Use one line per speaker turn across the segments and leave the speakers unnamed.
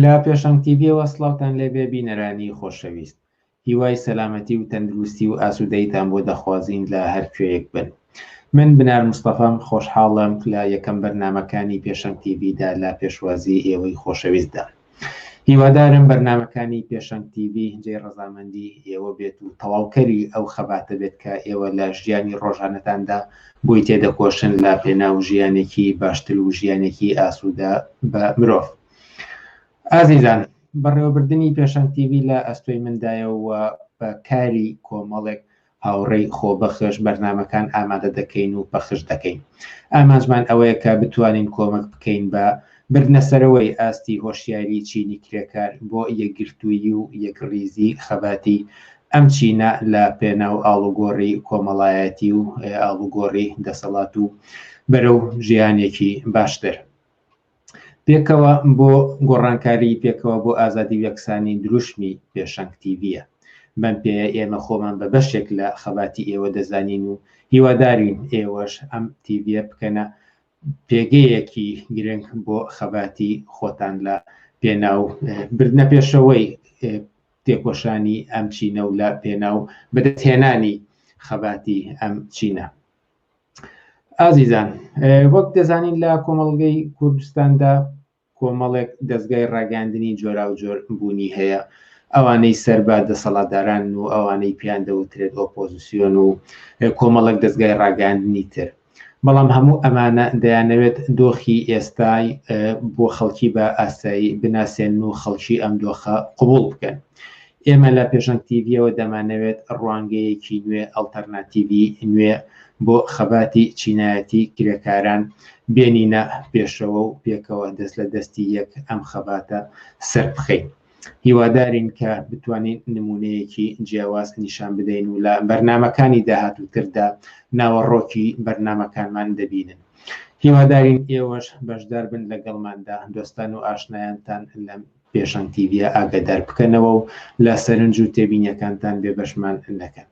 لە پێشەنگ تیڤیەوە سڵاوتان لێبێ بینەرانی خۆشەویست. هیوای سەلامەتی و تەندروستی و ئاسوودەیتان بۆ دەخوازین لە هەر کوێیەک بن. من بنار مستەفام خۆشحاڵم لە یەکەم بەرنامەکانی پێشەنگ تیڤیدا لە پێشوازی ئێوەی خۆشەویستدام. هیوادارم بەرنامەکانی پێشەنگ تیڤی جێی ڕەزامەندی ئێوە بێت و تەواوکەری ئەو خەباتە بێت کە ئێوە لە ژیانی ڕۆژانەتاندا بۆی تێدەکۆشن لە پێناو ژیانێکی باشتر و ژیانێکی ئاسوودە بە مرۆڤ. ئازیزان بەڕێوەبردنی پێشەنگ تیڤی لە ئەستۆی مندایە و بە کاری کۆمەڵێک هاوڕێی خۆبەخش بەرنامەکان ئامادە دەکەین و پەخش دەکەین. ئامانجمان ئەوەیە کە بتوانین کۆمەک بکەین بە بردنەسەرەوەی ئاستی هۆشیاری چینی کرێکار بۆ یەکگرتوویی و یەکڕیزی خەباتی ئەم چینە لە پێناو ئاڵوگۆڕی کۆمەڵایەتی و ئاڵوگۆڕی دەسەڵات و بەرەو ژیانێکی باشتر. پێکەوە بۆ گۆڕانکاری، پێکەوە بۆ ئازادی و یەکسانی دروشمی پێشەنگ تیڤییە. بەم پێیە ئێمە خۆمان بە بەشێک لە خەباتی ئێوە دەزانین و هیوادارین ئێوەش ئەم تیڤییە بکەنە پێگەیەکی گرنگ بۆ خەباتی خۆتان لە پێناو بردنەپێشەوەی تێکۆشانی ئەم چینە و لە پێناو بەدەستهێنانی خەباتی ئەم چینە. ئازیزان وەک دەزانین لە کۆمەڵگەی کوردستاندا کۆمەڵێک دەزگای ڕاگەیاندنی جۆراوجۆر بوونی هەیە ئەوانەی سەر بە دەسەڵاتداران و ئەوانەی پێیان دەوترێت ئۆپۆزیسیۆن و کۆمەڵێک دەزگای ڕاگەیاندنی تر بەڵام هەموو ئەمانە دەیانەوێت دۆخی ئێستای بۆ خەڵکی بە ئاسایی بناسێن و خەڵکی ئەم دۆخە قبوڵ بکەن ئێمە لە پێشەنگ تیڤیەوە دەمانەوێت ڕوانگەیەکی نوێ، ئەڵتەرناتیڤی نوێ بۆ خەباتی چینایەتی کرێکاران بێنینە پێشەوە و پێکەوە دەست لە دەستی یەک ئەم خەباتە سەربخەین. هیوادارین کە بتوانین نمونەیەکی جیاواز نیشان بدەین و لە بەرنامەکانی داهاتووتردا ناوەڕۆکی بەرنامەکانمان دەبینن. هیوادارین ئێوەش بەشدار بن لەگەڵماندا، دۆستان و ئاشنایانتان لەم پێشەنگ تیڤیە ئاگادار بکەنەوە و لە سەرنج و تێبینیەکانتان بێبەشمان نەکەن.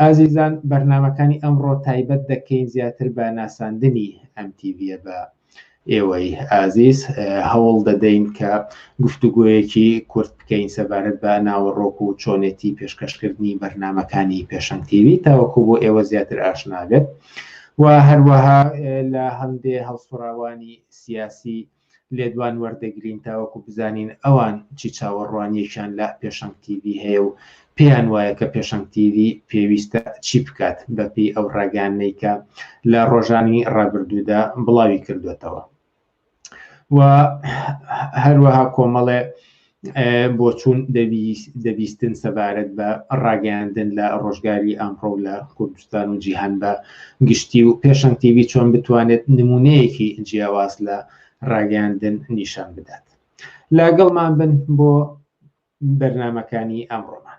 ئازیزان بەرنامەکانی ئەمڕۆ تایبەت دەکەین زیاتر بە ناساندنی ئەم تیڤیە بە ئێوەی ئازیز هەوڵ دەدەین کە گفتوگۆیەکی کورت بکەین سەبارەت بە ناوەڕۆک و چۆنێتی پێشکەشکردنی بەرنامەکانی پێشەنگ تیوی تاوەکو بۆ ئێوە زیاتر ئاشنا بێت و هەروەها لە هەندێ هەڵسوڕاوانی سیاسی لێدوان وەردەگرین تاوەکو بزانین ئەوان چی چاوەڕوانیەکیان لە پێشەنگ تیڤی هەیە و پێیان وایە کە پێشەنگ تیڤی پێویستە چی بکات بەپێی ئەو ڕاگەیاندنەی کە لە ڕۆژانی ڕابردوودا بڵاوی کردوێتەوە و هەروەها کۆمەڵێ بۆچوون دەبیستن سەبارەت بە ڕاگەیاندن لە ڕۆژگاری ئەمڕۆ لە کوردستان و جیهان بە گشتی و پێشەنگ تیوی چۆن بتوانێت نمونەیەکی جیاواز لە ڕاگەیاندن نیشان بدات. لەگەڵمان بن بۆ بەرنامەکانی ئەمڕۆمان.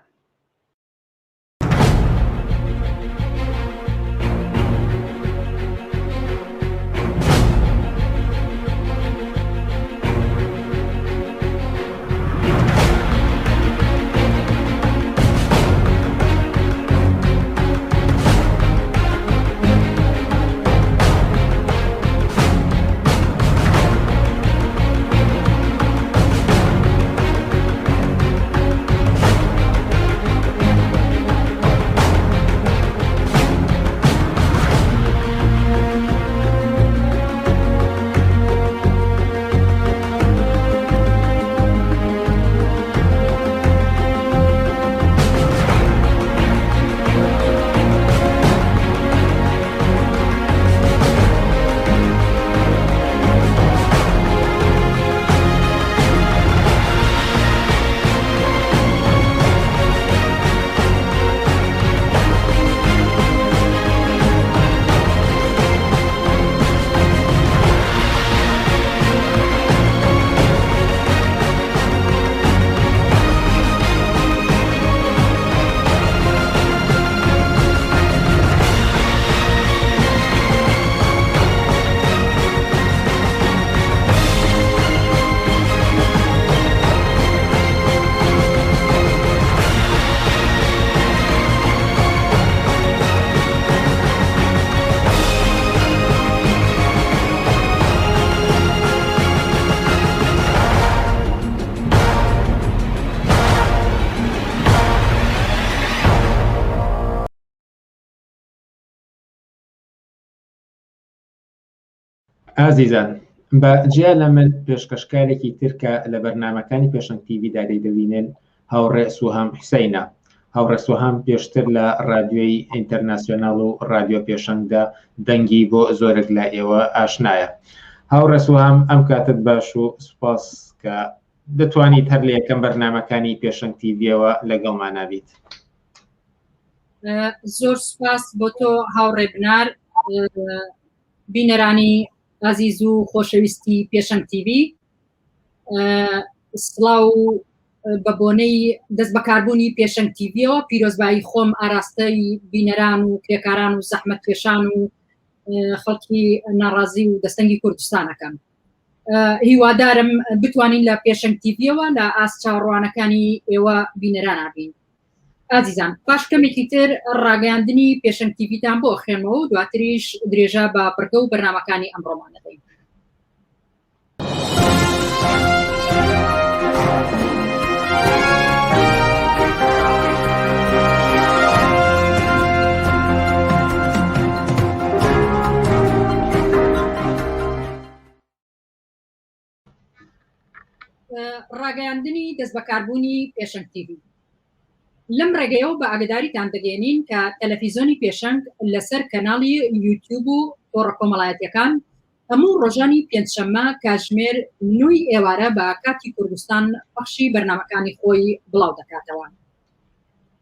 ئازیزان بە جیا لە من پێشکەشکارێکی تر کە لە بەرنامەکانی پێشەنگ تیڤیدا دەیدەبینن هاوڕێ سوهام حوسەینە. هاوڕێ سوهام پێشتر لە ڕادیۆی ئینتەرناسیۆناڵ و ڕادیۆ پێشەنگدا دەنگی بۆ زۆرێک لە ئێوە ئاشنایە. هاوڕێ سوهام ئەم کاتت باش و سوپاس کە دەتوانیت هەر لە یەکەم بەرنامەکانی پێشەنگ تیڤیەوە لەگەڵمانا بیت.
زۆر سوپاس بۆ تۆ هاوڕێ بنار بینەرانی ئازیز و خۆشەویستی پێشەنگ تیڤی سڵاو بە بۆنەی دەست بەکاربوونی پێشەنگ تیڤیەوە پیرۆزبایی خۆم ئاراستەی بینەران و کرێکاران و زەحمەت کێشان و خەڵکی ناڕازی و دەستەنگی کوردستانەکەم هیوادارم بتوانین لە پێشەنگ تیڤیەوە لە ئاست چاوەڕوانەکانی ئێوە بینەران بین ئازیزان پاش کەمێکی تر ڕاگەیاندنی پێشەنگ تیڤیتان بۆ خوێنمەوە و دواتریش درێژە بە بڕگە و بەرنامەکانی ئەمڕۆمان دەدەین. ڕاگەیاندنی دەستبەکاربوونی پێشەنگ تیڤی لەم ڕێگەیەوە بە ئاگداریتان دەگەێنین کە تەلەفیزۆنی پێشەنگ لەسەر کەناڵی یوتیوب و تۆڕە کۆمەڵایەتیەکان هەموو ڕۆژانی پێنجشەممە کاتژمێر نۆی ئێوارە بە کاتی کوردستان پەخشی بەرنامەکانی خۆی بڵاو دەکاتەوە.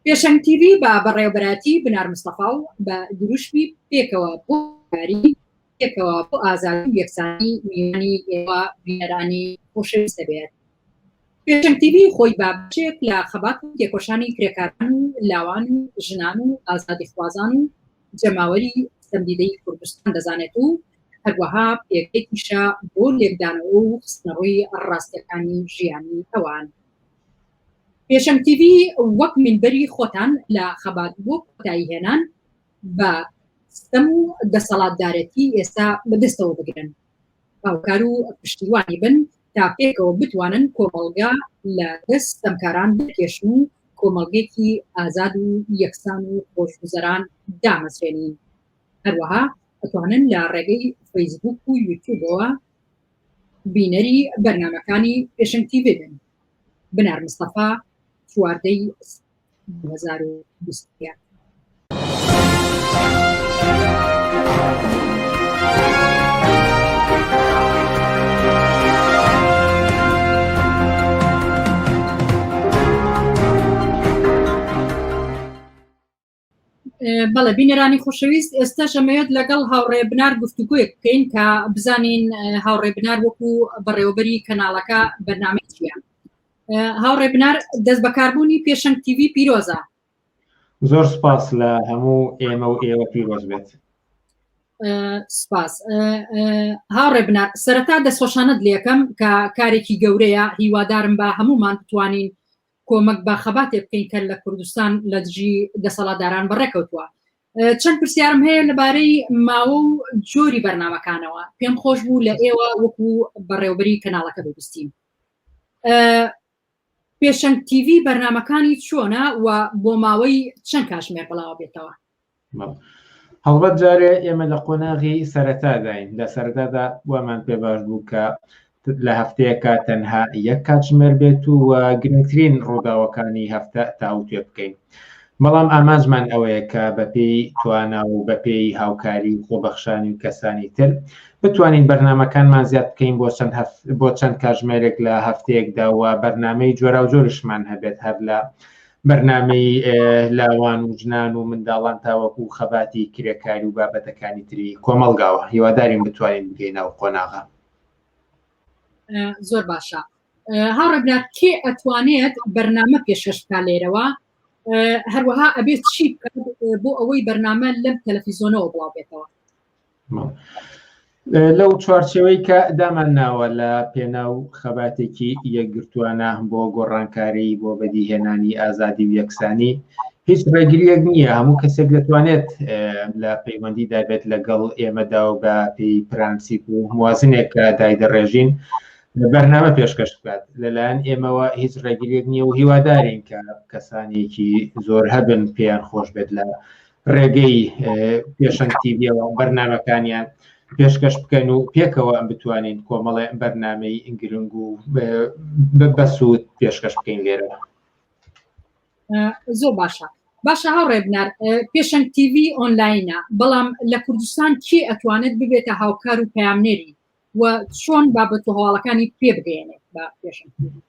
پێشەنگ تیڤی بە بەڕێوەبەرایەتی بنار مستەفا و بە دروشمی پێکەوە بۆ کاری پێکەوە بۆ ئازادی و یەکسانی میوانی ئێوە بینەرانی خۆشەویست دەبێت. پێشەنگ تیڤی خۆی بە بەشێک لە خەبات و تێکۆشانی کرێکاران و لاوان و ژنان و ئازادیخوازان و جەماوەری ستەمدیدەی کوردستان دەزانێت و هەروەها پێگەیەکیشە بۆ لێکدانەوە و خستنەڕووی ڕاستیەکانی ژیانی ئەوان. پێشەنگ تیڤی وەک مینبەری خۆتان لە خەبات بۆ کۆتاییهێنان بە ستەم و دەسەڵاتدارێتی ئێستا بەدەستەوە بگرن، هاوکار و پشتیوانی بن تا پێکەوە بتوانن کۆمەڵگا لە دەست ستەمکاران بکێشن و کۆمەڵگەیەکی ئازاد و یەکسان و خۆشگوزەران دامەزرێنین. هەروەها ئەتوانن لە ڕێگەی فەیسبووک و یوتیوبەوە بینەری بەرنامەکانی پێشەنگ تیڤی بن. بنار مستەفا، چواردەی 2021. بەڵێ بینەرانی خۆشەویست ئێستاش ئەمەوێت لەگەڵ هاوڕێ بنار گفتوگۆیەک بکەین کە بزانین هاوڕێ بنار وەکو بەڕێوەبەری کەناڵەکە بەرنامەی چییە. هاوڕێ بنار دەست بەکاربوونی پێشەنگ تیڤی پیرۆزە.
زۆر سپاس لە هەموو ئێمە و ئێوە پیرۆز بێت.
سپاس هاوڕێ بنار سەرەتا دەستخۆشانت لەکەم کە کارێکی گەورەیە هیوادارم بە هەمومان بتوانین کۆمەک بە خەباتێ بکەین کە لە کوردستان لە دژی دەسەڵاتداران بەڕێکەوتووە چەند پرسیارم هەیە لەبارەی ماوە و جۆری بەرنمەکانەوە پێم خۆش بوو لە ئێوە وەکو بەڕێوبەری کەناڵەکە ببیستین پێشەنگ تیڤی بەرنمەکانی چۆنە و بۆ ماوەی چەند کاژمێر بڵاوە بێتەوە؟
هەڵبەت جارێ ئێمە لە قۆناغی سەرەتاداین لە سەرەتادا وامان پێ باش بوو کە لە هەفتەیەکە تەنها یەک کاتژمێر بێت و گرنگترین ڕووداوەکانی هەفتە تاوتوێ بکەین بەڵام ئامانجمان ئەوەیە کە بەپێی توانا و بەپێی هاوکاری و خۆبەخشانی و کەسانی تر بتوانین بەرنمەکانمان زیاد بکەین بۆ چەند بۆ چەند کاژمێرێک لە هەفتەیەکدا و بەرنمەی جۆراوجۆریشمان هەبێت هەر لە بەرنامەی لاوان و ژنان و منداڵان تاوەکو خەباتی کرێکاری و بابەتەکانی تری کۆمەڵگاوە هیوادارین بتوانین بگەینە ئەو قۆناغە.
زۆر باشە هاوڕێ بنار کێ ئەتوانێت بەرنامە پێشکەش بکات لێرەوە هەروەها ئەبێت چی بکات بۆ ئەوەی بەرنامە لەم تەلەفیزۆنەوە بڵاو بێتەوە؟
لەو چوارچێوەی کە دامان ناوە لە پێناو خەباتێکی یەکگرتووانە بۆ گۆڕانکاری بۆ بەدیهێنانی ئازادی و یەکسانی هیچ ڕێگریەک نییە هەموو کەسێک دەتوانێت لە پەیوەندیدا بێت لەگەڵ ئێمەدا و بە پێی پرەنسیپ و موازنێک کە دایدەڕێژین بەرنامە پێشکەش بکات لەلایەن ئێمەوە هیچ ڕێگریەک نییە و هیوادارین کە کەسانێکی زۆر هەبن پێیان خۆش بێت لە ڕێگەی پێشەنگ تیڤیەوە بەرنامەکانیان پێشکەش بکەن و پێکەوە ئەم بتوانین کۆمەڵێ بەرنامەی گرنگ و بەسوود پێشکەش بکەین لێرە.
زۆر باشە باشە هاوڕێ بنار پێشەنگ تیڤی ئۆنلاینە بەڵام لە کوردستان کێ ئەتوانێت ببێتە هاوکار و پەیامنێری و چۆن بابەت و هەواڵەکانی پێ بگەیەنێت بە پێشەنگ تیڤی؟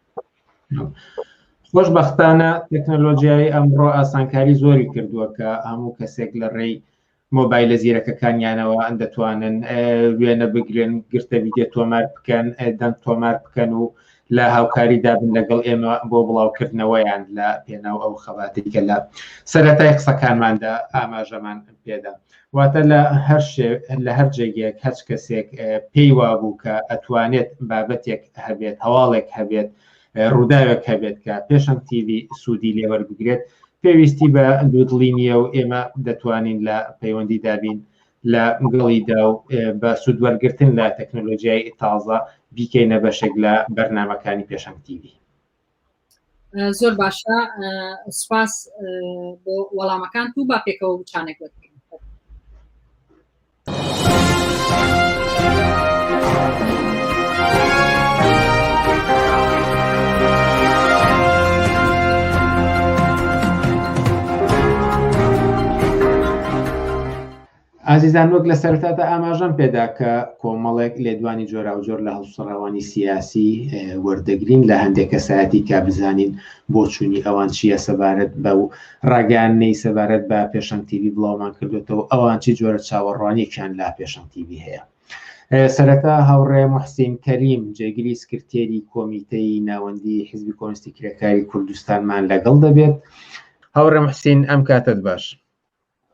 خۆشبەختانە تەکنەلۆژیای ئەمڕۆ ئاسانکاری زۆری کردووە کە هەموو کەسێک لە ڕێی مۆبایلە زیرەکەکانیانەوە دەتوانن وێنە بگرن، گرتە ڤیدیۆ تۆمار بکەن، دەنگ تۆمار بکەن و لە هاوکاریدا بن لەگەڵ ئێمە بۆ بڵاوکردنەوەیان لە پێناو ئەو خەباتەی کە لە سەرەتای قسەکانماندا ئاماژەمان پێدا. واتە لە هەر لە هەر جێگەیەک هەچ کەسێک پێی وابوو کە ئەتوانێت بابەتێک هەبێت، هەواڵێک هەبێت، ڕووداوێک هەبێت کە پێشەنگ تیڤی سوودی لێوەربگرێت، پێویستی بە دوودڵی نییە و ئێمە دەتوانین لە پەیوەندیدا بین لە گەڵیدا و بە سوودوەرگرتن لە تەکنەلۆژیای تازە بیکەینە بەشێک لە بەرنامەکانی پێشەنگ تیڤی.
زۆر باشە سوپاس بۆ وەڵامەکانت و با پێکەوە وچانێک وەرگرین.
ئازیزان وەک لە سەرەتادا ئاماژەم پێدا کە کۆمەڵێک لێدوانی جۆراوجۆر لە هەڵسوڕاوانی سیاسی وەردەگرین لە هەندێک کەسایەتی کە بزانین بۆچوونی ئەوان چییە سەبارەت بە و ڕاگەیاندنەی سەبارەت بە پێشەنگ تیڤی بڵاومان کردوێتەوە ئەوان چی جۆرە چاوەڕوانیەکیان لە پێشەنگ تیڤی هەیە. سەرەتا هاوڕێ موحسین کەریم جێگری سکرتێری کۆمیتەی ناوەندی حیزبی کۆمۆنیستی کرێکاری کوردستانمان لەگەڵ دەبێت. هاوڕێ موحسین ئەم کاتەت باش.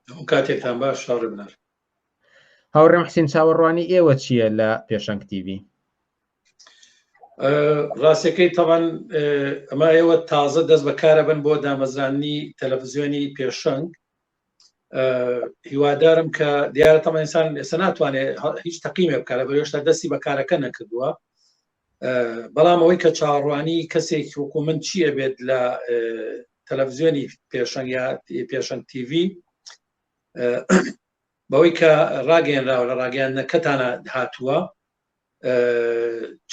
هەموو کاتێکتان باش هاوڕێ بنار.
هاوڕێ موحسین چاوەڕوانی ئێوە چییە لە پێشەنگ تیڤی؟
ڕاستەکەی تەوان ئەمە ئێوە تازە دەست بەکارە بن بۆ دامەزرانی تەلەڤزیۆنی پێشەنگ هیوادارم کە دیارە تەمان ئینسان ئێستا ناتوانێت هیچ تەقیمێ بکات لە هێشتا دەستی بەکارەکە نەکردووە بەڵام ئەوەی کە چاوەڕوانی کەسێکی وەکو من چییە بێت لە تەلەڤزیۆنی پێشەنگ یا پێشەنگ تیڤی بەوەی کە ڕاگەیەنراوە لە ڕاگەیاندنەکەتانە هاتووە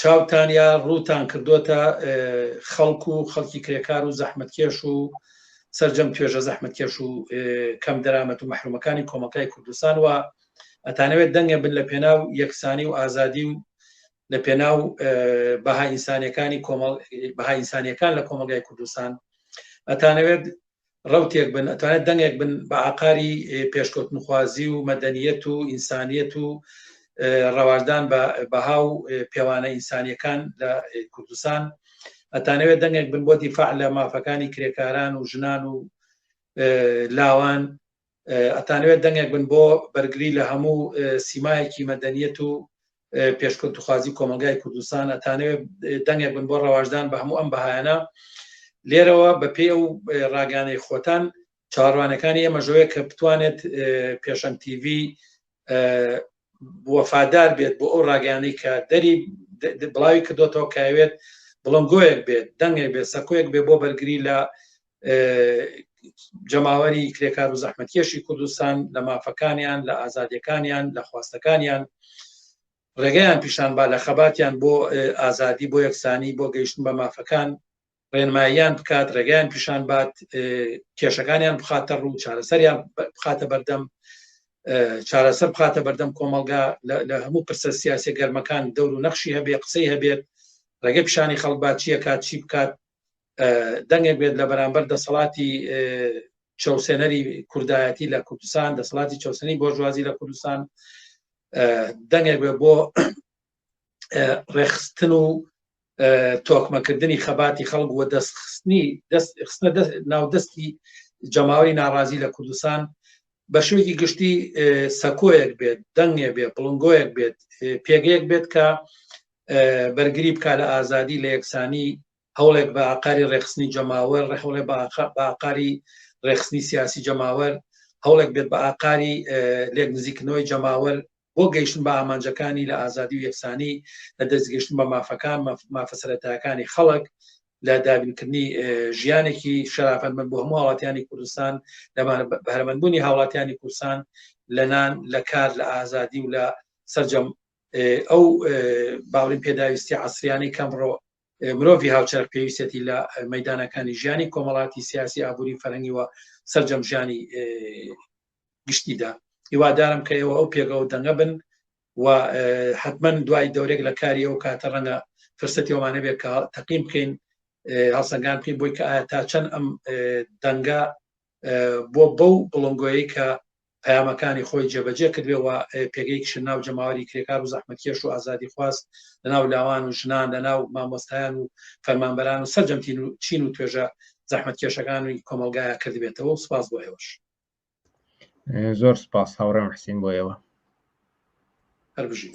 چاوتان یا ڕووتان کردوتە خەڵک و خەڵکی کرێکار و زەحمەتکێش و سرجەم توێژە زەحمەتکێش و کەم دەرامەت و مەحرومەکانی کۆمەڵگای کوردستان و ئەتانەوێت دەنگە بن لە پێناو یەکسانی و ئازادی و لە پێناو بەها ئینسانیەکانی کۆمەڵ بەها ئینسانیەکان لە کۆمەڵگای کوردستان ئەتانەوێت ڕوتێک بن ئەتوانێت دەنگێک بن بە ئاقاری پێشکەوتنخوازی و مەدەنیەت و ئینسانیەت و ڕەواجدان بە بەها و پێوانە ئینسانیەکان لە کوردستان ئەتانەوێت دەنگێک بن بۆ دیفاع لە مافەکانی کرێکاران و ژنان و لاوان ئەتانەوێت دەنگێک بن بۆ بەرگری لە هەموو سیمایەکی مەدەنیەت و پێشکەوتوخوازی کۆمەلگای کوردستان ئەتانەوێت دەنگێک بن بۆ ڕەواجدان بە هەموو ئەم بەهایانە لێرەوە بە پێی ئەو ڕاگانەی خۆتان چاوەڕوانەکانی ئێمە ژەوەیە کە بتوانێت پێشەنگ تیڤی وەفادار بێت بۆ ئەو ڕاگەیانەی کە دەری بڵاوی کردوێتەوە کاوێت بڵنگۆیەک بێت دەنگێک بێت سەکۆیەک بێ بۆ بەرگری لە جەماوەری کرێکار و زەحمەتکێشی کوردستان لە مافەکانیان لە ئازادیەکانیان لە خواستەکانیان ڕێگەیان پیشان با لە خەباتیان بۆ ئازادی بۆ یەکسانی بۆ گەیشتن بە مافەکان ڕێنماییان بکات ڕێگەیان پیشان بات کێشەکانیان بخاتە ڕوو چارەسەریان بخاتە بەردەم چارەسەر بخاتە بەردەم کۆمەلگا لە هەموو پرسە سیاسی گەرمەکان دەور و نەخشی هەبێ قسەی هەبێت ڕێگە پیشانی خەڵک با چیە کات چی بکات دەنگێک بێت لە بەرامبەر دەسەڵاتی چەوسێنەری کوردایەتی لە کوردستان دەسەڵاتی چەوسێنی بۆرژوازی لە کوردستان دەنگێک بێت بۆ ڕێخستن و تۆکمەکردنی خەباتی خەڵک و دەستخستنی دەست خستنە دەست ناو دەستی جەماوەری ناڕازی لە کوردستان بە شێوەیەکی گشتی سەکۆیەک بێت دەنگێ بێت بڵنگۆیەک بێت پێگەیەک بێت کە بەرگری بک لە ئازادی لە یەکسانی هەوڵێک بە ئاقاری ڕێخستنی جەماوەر ڕێحوڵێ بە ئاقاری ڕێخستنی سیاسی جەماوەر هەوڵێک بێت بە ئاقاری لێک نزیکنەوەی جەماوەر بۆ گەیشتن بە ئامانجەکانی لە ئازادی و یەکسانی، لە دەستگەیشتن بە مافەکان، مافە سەرەتایەکانی خەڵک، لە دابینکردنی ژیانێکی شەرافەتمەند بۆ هەموو هاوڵاتیانی کوردستان، لە بەهرەمەندبوونی هاوڵاتیانی کوردستان لە نان، لە کار، لە ئازادی و لە. سەرجەم ئەو باڵین پێداویستی عسریانەی کەمڕۆ مرۆڤی هاوچەرخ پێویستێتی لە مەدانەکانی ژیانی کۆمەڵاتی سیاسی ئابووری فەرەنگی و سەرجەم ژیانی گشتیدا هیوادارم کە ئێوە ئەو پێگە و دەنگە بن و حتمما دوای دەورێک لە کاری ئەو کاتە ڕەنگە فرسەتی ئەوانە بێت کە تەقیم بکەین هەڵسەنگان بکەین بۆی کە ئایا تا چەند ئەم دەنگە بۆ بەو بڵنگۆیەی کە پەیامەکانی خۆی جێبەجێ کردبێ و پێگەیەکیش لە ناو جەماوەری کرێکار و زەحمەتکێش و ئازادیخواز لە ناو لاوان و ژنان لە ناو مامۆستایان و فەرمانبەران و سەرجەم تین و چین و توێژە زەحمەتکێشەکان و کۆمەڵگایە کردبێتەوە و سپاس بۆ ئێوەش.
زۆر سپاس هاوڕێ محسین بۆ ئێوە.
هەر بژین.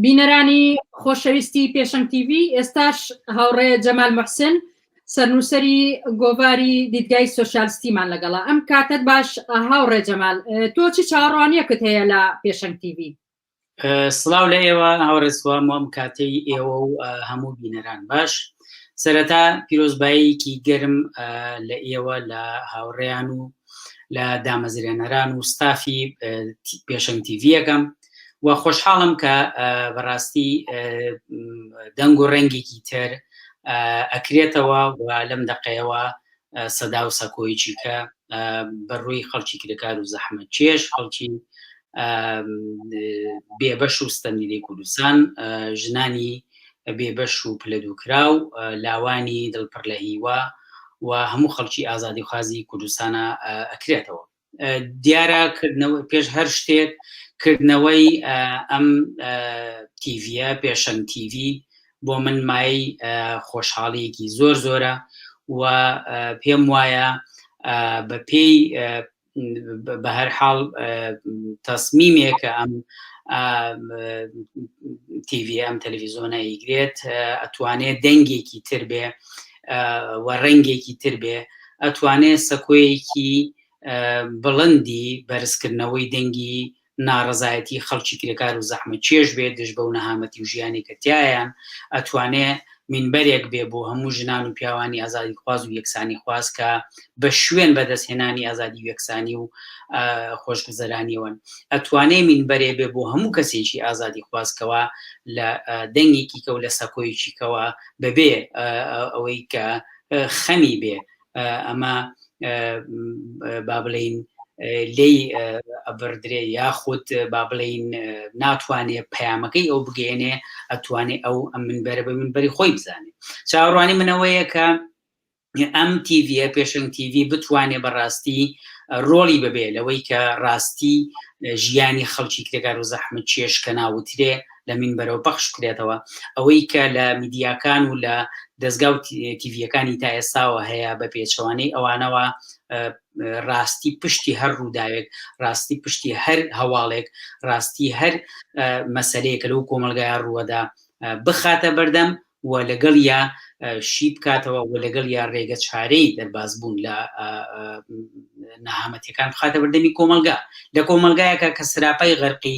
بینەرانی خۆشەویستی پێشەنگ تیڤی ئێستاش هاوڕێ جەمال محسن سەرنووسەری گۆڤاری دیدگای سۆسیالستیمان لەگەڵە ئەم کاتت باش هاوڕێ جەمال تۆ چی چاوەڕوانیەکت هەیە لە پێشەنگ تیڤی؟
سڵاو لە ئێوە هاوڕێ سوام و ئەم کاتەی ئێوە و هەموو بینەران باش سەرەتا پیرۆزباییکی گەرم لە ئێوە لە هاوڕێیان و لە دامەزرێنەران و ستافی پێشەنگ تیڤیەکەم و خۆشحاڵم کە بەڕاستی دەنگ و ڕەنگێکی تر ئەکرێتەوە و لەم دەقەیەوە سەدا و سەکۆیەکی کە بەڕووی خەڵکی کرێکار و زەحمەت کێش خەڵکی بێبەش و ستەمدیدەی کوردستان ژنانی بێبەش و پلەدووکرا و لاوانی دڵپڕ لە هیوا و هەموو خەڵکی ئازادیخوازی کوردستانە ئەکرێتەوە. دیارە کردنەوە پێش هەر شتێک کردنەوەی ئەم تیڤە پێشەنگ تیڤی بۆ من مای خۆشحاڵیەکی زۆر زۆرە و پێم وایە بە پێی بە هەر حاڵ تەسمیمێکە ئەم تیڤی ئەم تەلەڤیزۆنە ئیگرێت ئەتوانێت دەنگێکی تر بێ و ڕەنگێکی تر بێ ئەتوانێ سەکۆیەکی بڵندی بەرزکردنەوەی دەنگی ناڕەزایەتی خەڵکی کرێکار و زەحمەتکێش بێ دژ بەو نەهامەتی و ژیانەی کە تیایان، ئەتوانێ مینبەرێک بێ بۆ هەموو ژنان و پیاوانی ئازادیخواز و یەکسانیخواز کە بە شوێن بەدەستهێنانی ئازادی و یەکسانی و خۆشگوزەرانیەوەن. ئەتوانێ مینبەرێ بێ بۆ هەموو کەسێکی ئازادیخواز کەوا لە دەنگێکی کە و لە سەکۆیەکی کەوە بەبێ ئەوەی کە خەمی بێ ئەمە با بڵێین لێی ئەبڕدرێ یاخود با بڵێین ناتوانێ پەیامەکەی ئەو بگەێنێ ئەتوانێ ئەو ئەم منبەرە بە منبەری خۆی بزانێ چاوەڕوانی منەوەیە کە. ئەم تیڤە پێشنگ تیڤی بتوانێ بەڕاستی ڕۆڵی ببێ لەوەی کە ڕاستی ژیانی خەڵکی کرێکار و زەحمەت چێش کە ناوترێ لە مینبەرەوە پەخش بکرێتەوە ئەوەی کە لە میدیاکان و لە دەستگا و تیڤیەکانی تا ئێستاوە هەیە بە پێچەوانەی ئەوانەوە ڕاستی پشتی هەر ڕووداوێک ڕاستی پشتی هەر هەواڵێک ڕاستی هەر مەسلەیەکە لەو کۆمەلگایە ڕووەدا بخاتە بەردەم و لەگەڵیا شی بکاتەوە و لەگەڵیا ڕێگە چارەی دەرباز بوون لە نەهامەتیەکان بخاتە بەردەمی کۆمەلگا لە کۆمەلگایەکە کە سراپای غەرقی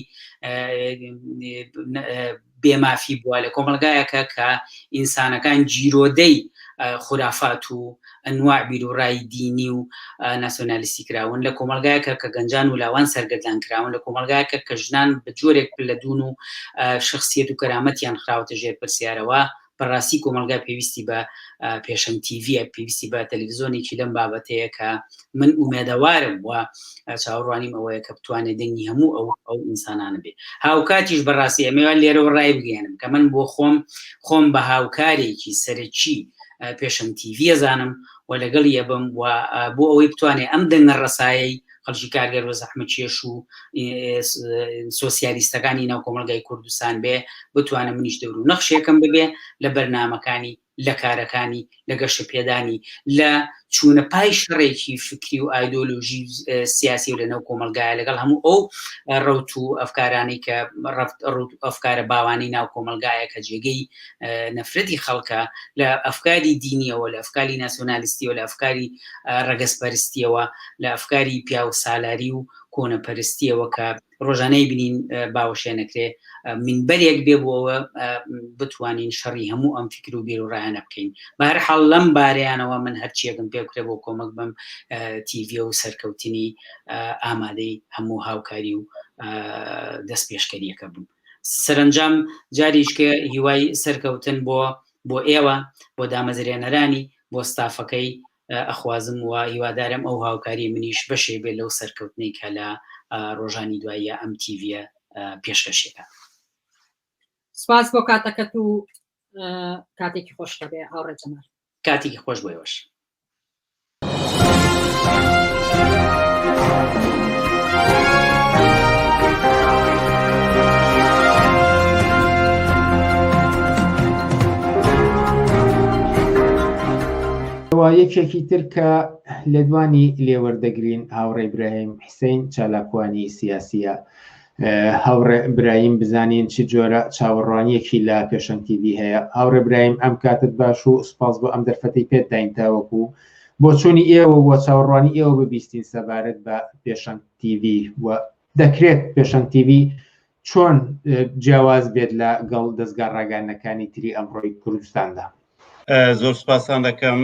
بێمافی بووە لە کۆمەلگایەکە کە ئینسانەکان گیرۆدەی خورافات و ئەنواع بیروڕای دینی و ناسیۆنالیستی کراون لە کۆمەڵگایەکە کە گەنجان و لاوان سەرگەردان کراون لە کۆمەڵگایەکە کە ژنان بە جۆرێک لە دوون و شخصیت و کەرامەتیان خراوەتە ژێر پرسیارەوە بەڕاستی کۆمەڵگا پێویستی بە پێشەنگ تیڤە پێویستی بە تەلەڤزیۆنێکی لەم بابەتەیە کە من ئومێدەوارم و چاوەڕوانیم ئەوەیە کە بتوانێت دەنگی هەموو ئەو ئەو ئینسانانە بێ هاوکاتیش بەڕاستی ئەمەوە لێرەوە ڕای بگەێنم کە من بۆ خۆم خۆم بە هاوکارێکی سەرەکی پێشەنگ تیڤی ئەزانم و لەگەڵی ئەبم و بۆ ئەوەی بتوانێت ئەم دەنگە ڕەسایەی خەڵکی کارگەر و زەحمەتکێش و سۆسیالیستەکانی ناو کۆمەڵگای کوردستان بێ بتوانە منیش دەور و نەخشێکم ببێ لە بەرنامەکانی لە کارەکانی لە گەشە پێدانی لە چوونە پای شەڕێکی فکری و ئایدۆلۆژی سیاسی و لەناو کۆمەلگایە لەگەڵ هەموو ئەو ڕەوت و ئەفکارانەی کە ڕەوت ئەفکارە باوانەی ناو کۆمەلگایە کە جێگەی نەفرەتی خەڵکە لە ئەفکاری دینیەوە لە ئەفکاری ناسیۆنالیستیەوە لە ئەفکاری ڕەگەزپەرستیەوە لە ئەفکاری پیاوسالاری و کۆنەپەرستیەوە کە ڕۆژانەی بینین باوەشێنەکرێ مینبەرێک بێ بۆ ئەوە بتوانین شەڕی هەموو ئەم فکر و بیر و ڕایانە بکەین بەهەرحاڵ لەم بارەیانەوە من هەرچیەکم پێ بکرێ بۆ کۆمەک بم تیڤە و سەرکەوتنی ئامادەی هەموو هاوکاری و دەست پێشکەریەکە بووم سەرنجام جاریشکە هیوای سەرکەوتن بۆ بۆ ئێوە بۆ دامەزرێنەرانی بۆ ستافەکەی ئەخوازم و هیوادارم ئەو هاوکاری منیش بەشێ بێت لەو سەرکەوتنەی کە لە ڕۆژانی دواییە ئەم تیڤە پێشکەشیەکە.
سپاس بۆ کاتەکەت و کاتێکی خۆش هەبێ هاوڕێ جەمال.
کاتێکی خۆش بۆ ئێوەش.
یەکێکی تر کە لێدوانی لێوەردەگرین هاوڕێ برایم حسین چالاکوانی سیاسیە هاوڕێ برایم بزانین چ جۆرە چاوەڕوانیەکی لە پێشەنگ تیڤی هەیە هاوڕێ برایم ئەم کاتت باش و سپاس بۆ ئەم دەرفەتەی پێت داین تاوەکو بۆچوونی ئێوە و چاوەڕوانی ئێوە ببیستین سەبارەت بە پێشەنگ تیڤی و دەکرێت پێشەنگ تیڤی چۆن جیاواز بێت لە گەڵ دەزگا ڕاگەیاندنەکانی تری ئەمڕۆی کوردستاندا؟
زۆر سپاسان دەکەم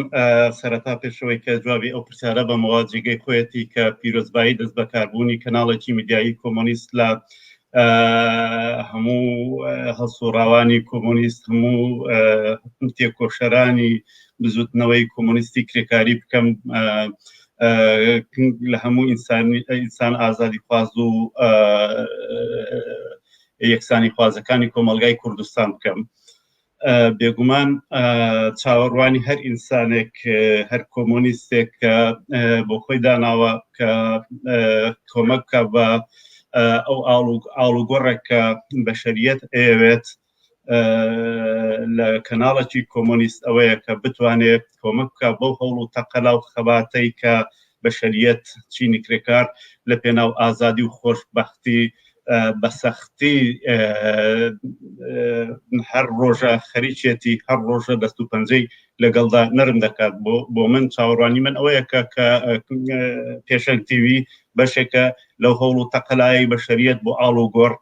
سەرەتا پێشەوەی کە جوابی ئەو پرسیارە بەمەوە جێگەی خۆیەتی کە پیرۆزبایی دەست بەکاربوونی کەناڵێکی میدیایی کۆمۆنیست لە هەموو هەڵسوڕاوانی کۆمۆنیست هەموو تێکۆشەرانی بزوتنەوەی کۆمۆنیستی کرێکاری بکەم لە هەموو ئینسان ئازادی خواز و یەکسانی خوازەکانی کۆمەلگای کوردستان بکەم بێگومان چاوەڕوانی هەر ئینسانێک هەر کۆمۆنیستێک کە بۆ خۆی داناوە کە کۆمەک بکە بە ئەو ئاڵوگۆڕێک کە بەشەریەت ئەیەوێت لە کەناڵێکی کۆمۆنیست ئەوەیە کە بتوانێت کۆمەک بکە بەو هەوڵ و تەقەلا و خەباتەی کە بەشەریەت چینی کرێکار لە پێناو ئازادی و خۆشببختی بە سەختی هەر ڕۆژە خەریکێتی هەر ڕۆژە دەست و پەنجەی لەگەڵدا نەرم دەکات بۆ بۆ من چاوەڕوانی من ئەوەیە کە کە پێشەنگ تیوی بەشێکە لەو هەوڵ و تەقەلای بەشەریەت بۆ ئاڵ و گۆڕ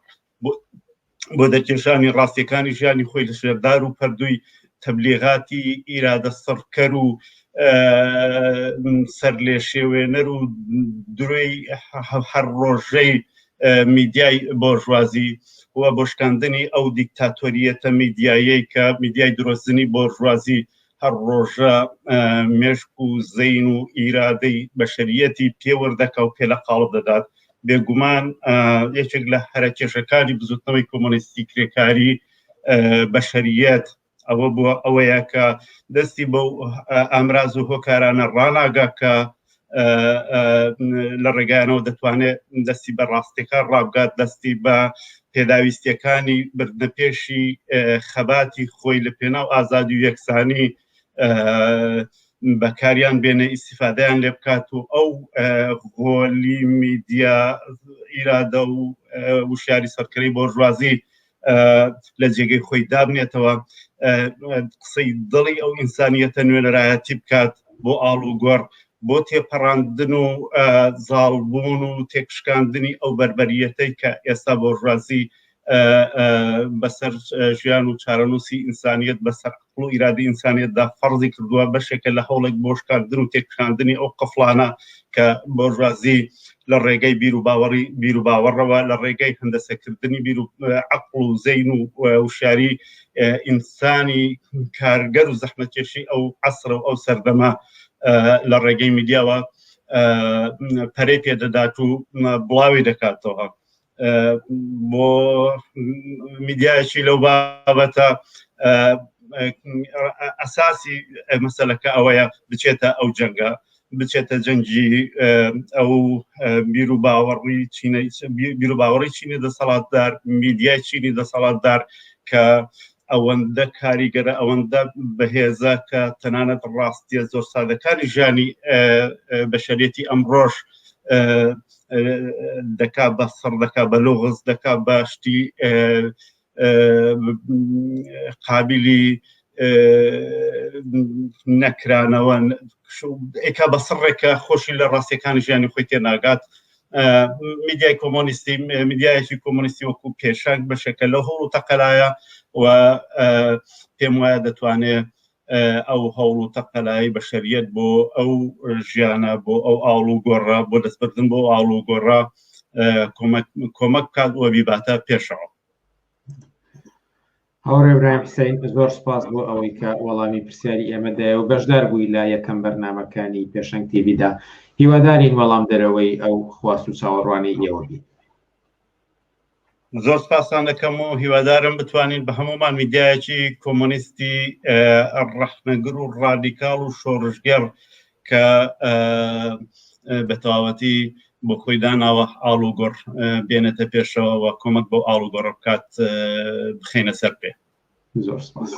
بۆ دەرکێشانی ڕاستیەکانی ژیانی خۆی لە ژێردار و پەردووی تەبلیغاتی ئیرادە سڕکەر و سەرلێشێوێنەر و درۆی هەر ڕۆژەی میدیای بۆرژوازی و بۆ شکاندنی ئەو دیکتاتۆریەتە میدیایەی کە میدیای درۆزنی بۆرژوازی هەر ڕۆژە مێشک و زەین و ئیرادەی بەشەریەتی پێوەردەکا و پێ لە قاڵب دەدات بێگومان یەکێک لە هەرە کێشەکانی بزوتنەوەی کۆمۆنیستی کرێکاری بەشەریەت. ئەوە بووە ئەوەیە کە دەستی بەو ئامراز و هۆکارانە ڕاناگا کە لە ڕێگایانەوە دەتوانێت دەستی بە ڕاستیەکان ڕابگات دەستی بە پێداویستیەکانی بردنە پێشی خەباتی خۆی لە پێناو ئازادی و یەکسانی بەکاریان بێنێ ئیسیفادەیان لێ بکات و ئەو غۆلی میدیا ئیرادە و وشیاری سەرکەری بۆرژوازی لە جێگەی خۆی دابنێتەوە قسەی دڵی ئەو ئینسانیەتە نوێنەرایەتی بکات بۆ ئاڵ و گۆڕ بۆ تێپەڕاندن و زاڵبوون و تێکشکاندنی ئەو بەربەریەتەی کە ئێستا بۆرژوازی بەسەر ژیان و چارەنووسی ئینسانیت بەسەر عقل و ئیرادی ئینسانیتدا فەرزی کردووە بەشێکە لە هەوڵێک بۆ شکاندن و تێکشکاندنی ئەو قفڵانە کە بۆرژوازی لە ڕێگەی بیر و باوەڕی بیر و باوەڕەوە لە ڕێگەی هەندەسەکردنی بیر و عقل و زەین و وشیاری ئینسانی کارگەر و زەحمەتکێشی ئەو عەسرە و ئەو سەردەمە لە ڕێگەی میدیاوە پەرەی پێدەدات و بڵاوی دەکاتەوە. بۆ میدیایەکی لەو بابەتە ئەساسی مەسەلەکە ئەوەیە بچێتە ئەو جەنگە بچێتە جەنگی ئەو بیر و باوەڕی چینە بیر و باوەڕی چینی دەسەڵاتدار میدیای چینی دەسەڵاتدار کە ئەوەندە کاریگەرە ئەوەندە بەهێزە کە تەنانەت ڕاستیە زۆر سادەکانی ژیانی بەشەرێتی ئەمڕۆژ دەکا بە سڕ دەکا بە لۆغز دەکا بە شتی قابلی نەکرانەوە ئێکا بە سڕێکە خۆشی لە ڕاستیەکانی ژیانی خۆی تێناگات میدیای کۆمۆنیستی میدیایەکی کۆمۆنیستی وەکو پێشنگ بەشێکە لەو هەوڵ و تەقەلایە و پێم وایە دەتوانێت ئەو هەوڵ و تەقەلای بەشەریەت بۆ ئەو ژیانە بۆ ئەو ئاڵ و گۆڕە بۆ دەستبردن بۆ ئاڵ و گۆڕە کۆمەک بکات و بیباتە پێشەوە.
هاوڕێ برایم حسین زۆر سپاس بۆ ئەوەی کە وەڵامی پرسیاری ئێمە دایە و بەشدار بووی لە یەکەم بەرنامەکانی پێشەنگ تیڤیدا هیوادارین وەڵام دەرەوەی ئەو خواست و چاوەڕوانەی ئێوە بین.
زۆر سپاستان دەکەم و هیوادارم بتوانین بە هەمومان میدیایەکی کۆمۆنیستی ڕەخنەگر و ڕادیکاڵ و شۆڕشگێڕ کە بە تەواوەتی بۆ خۆی داناوە ئاڵوگۆڕ بێنێتە پێشەوە و کۆمەک بۆ ئاڵوگۆڕ بکات بخینە سەر پێ.
زۆر سپاس.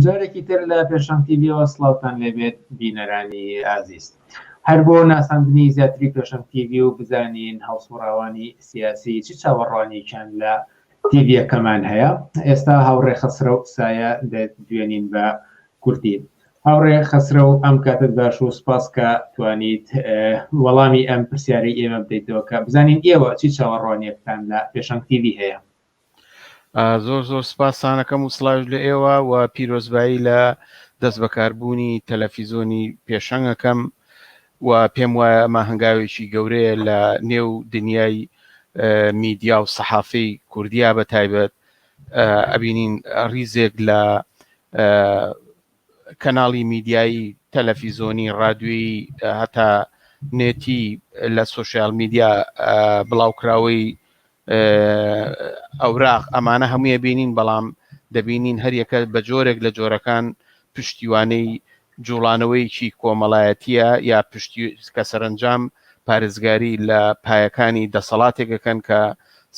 جارێکی تر لە پێشەنگ تیڤیەوە سڵاوتان لێبێت بینەرانی ئازیز. هەر بۆ ناساندنی زیاتری پێشەنگ تیڤی و بزانین هەڵسوڕاوانی سیاسی چ چاوەڕوانیەکیان لە تیڤیەکەمان هەیە ئێستا هاوڕێ خەسرەو سایە دەدوێنین بە کورتی. هاوڕێ خەسرەو ئەم کاتت باش و سپاس کە توانیت وەڵامی ئەم پرسیارەی ئێمە بدەیتەوە کە بزانین ئێوە چی چاوەڕوانیەکتان لە پێشەنگ تیڤی هەیە.
زۆر زۆر سپاستانەکەم و سڵاویش لە ئێوە و پیرۆزبایی لە دەست بەکاربوونی تەلەفیزۆنی پێشەنگەکەم و پێم وایە ئەمە هەنگاوێکی گەورەیە لە نێو دنیای میدیا و سەحافەی کوردیا بە تایبەت ئەبینین ڕیزێک لە کەناڵی میدیایی تەلەفیزۆنی ڕادیۆیی هەتا نێتی لە سۆشیال میدیا بڵاوکراوەی ئەوراق ئەمانە هەموویە بینین بەڵام دەبینین هەریەکە بە جۆرێک لە جۆرەکان پشتیوانەی جوڵانەوەیەکی کۆمەڵایەتیە یا پشتی کە سەرنجام پارێزگاری لە پایەکانی دەسەڵاتێکەکەن کە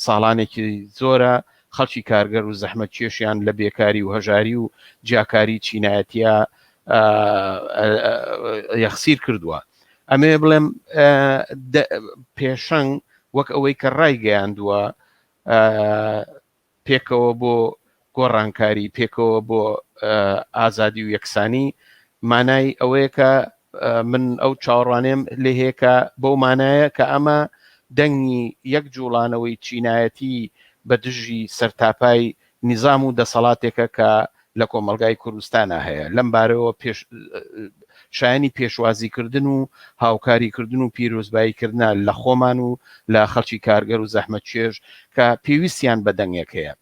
ساڵانێکی زۆرە خەڵکی کارگەر و زەحمەتکێشیان لە بێکاری و هەژاری و جیاکاری چینایەتیە یەخسیر کردووە. ئەمەوێ بڵێم پێشەنگ وەک ئەوەی کە ڕایگەیاندووە پێکەوە بۆ گۆڕانکاری پێکەوە بۆ ئازادی و یەکسانی مانای ئەوەیە کە من ئەو چاوەڕوانیم لێ هەیە کە بەو مانایە کە ئەمە دەنگی یەک جوڵانەوەی چینایەتی بە دژی سەرتاپای نیزام و دەسەڵاتێکە کە لە کۆمەڵگای کوردستانا هەیە لەم بارەوە پێش شایانی پێشوازی کردن و هاوکاری کردن و پیرۆزبایی کردنە لە خۆمان و لە خەڵکی کارگەر و زەحمەتکێش کە پێویستیان بە دەنگێک هەیە.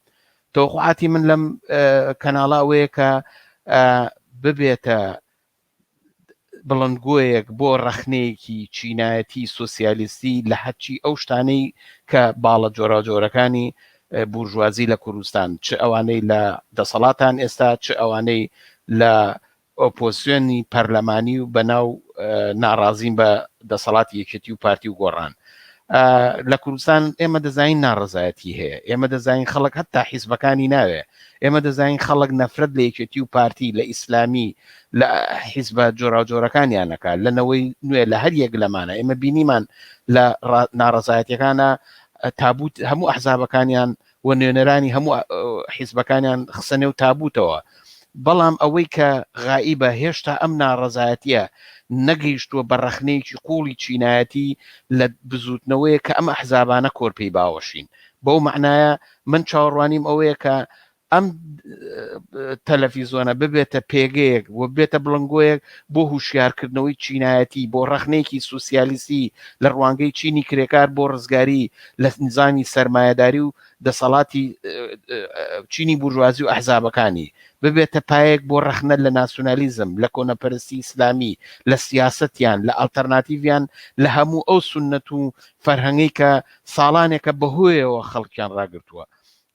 تەوەقوعاتی من لەم کەناڵە ئەوەیە کە ببێتە بڵندگۆیەک بۆ ڕەخنەیەکی چینایەتی سۆسیالیستی لە هەرچی ئەو شتانەی کە باڵە جۆراوجۆرەکانی بورژوازی لە کوردستان چ ئەوانەی لە دەسەڵاتان ئێستا چ ئەوانەی لە ئۆپۆزسیۆنی پەرلەمانی و بەناو ناڕازین بە دەسەڵاتی یەکێتی و پارتی و گۆڕان لە کوردستان ئێمە دەزانین ناڕەزایەتی هەیە ئێمە دەزانین خەڵک هەتا حیزبەکانی ناوێ ئێمە دەزانین خەڵک نەفرەت لە یەکێتی و پارتی لە ئیسلامی لە حیزبە جۆراوجۆرەکانیانەکە لە نەوەی نوێ لە هەر یەک لەمانە ئێمە بینیمان لە ناڕەزایەتیەکانە تابوت هەموو ئەحزابەکانیان و نوێنەرانی هەموو حیزبەکانیان خستە نێو تابوتەوە، بەڵام ئەوەی کە غائیبە هێشتا ئەم ناڕەزایەتیە نەگەیشتووە بە ڕەخنەیەکی قوڵی چینایەتی لە بزوتنەوەیەک کە ئەم ئەحزابانە کۆرپەی باوەشین. بەو مەعنایە من چاوەڕوانیم ئەوەیە کە ئەم تەلەفیزۆنە ببێتە پێگەیەک و ببێتە بڵنگۆیەک بۆ هوشیارکردنەوەی چینایەتی، بۆ ڕەخنەیەکی سوسیالیستی لە ڕوانگەی چینی کرێکار بۆ ڕزگاری لە نیزامی سەرمایەداری و دەسەڵاتی چینی بورژوازی و ئەحزابەکانی، ببێتە پایەک بۆ ڕەخنە لە ناسیونالیزم، لە کۆنەپەرستی ئیسلامی، لە سیاسەتیان، لە ئەڵتەرناتیڤیان، لە هەموو ئەو سوننەت و فەرهەنگەی کە ساڵانێکە بەهۆیەوە خەڵکیان ڕاگرتووە.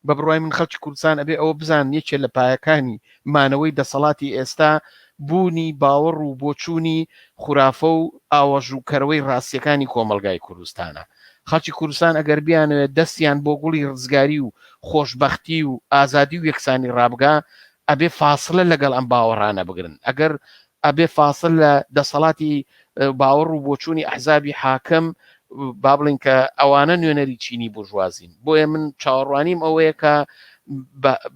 بە بڕوای من خەڵکی کوردستان ئەبێ ئەوە بزانن یەکێ لە پایەکانی مانەوەی دەسەڵاتی ئێستا بوونی باوەڕ و بۆچوونی خورافە و ئاوەژووکەرەوەی ڕاستیەکانی کۆمەڵگای کوردستانە. خەڵکی کوردستان ئەگەر بیانەوێت دەستیان بۆ گوڵی ڕزگاری و خۆشبەختی و ئازادی و یەکسانی ڕابگا ئەبێ فاسلە لەگەڵ ئەم باوەڕانە بگرن. ئەگەر ئەبێ فاسل لە دەسەڵاتی باوەڕ و بۆچوونی ئەحزابی حاکم با بڵین کە ئەوانە نوێنەری چینی بورژوازین بۆیە من چاوەڕوانیم ئەوەیە کە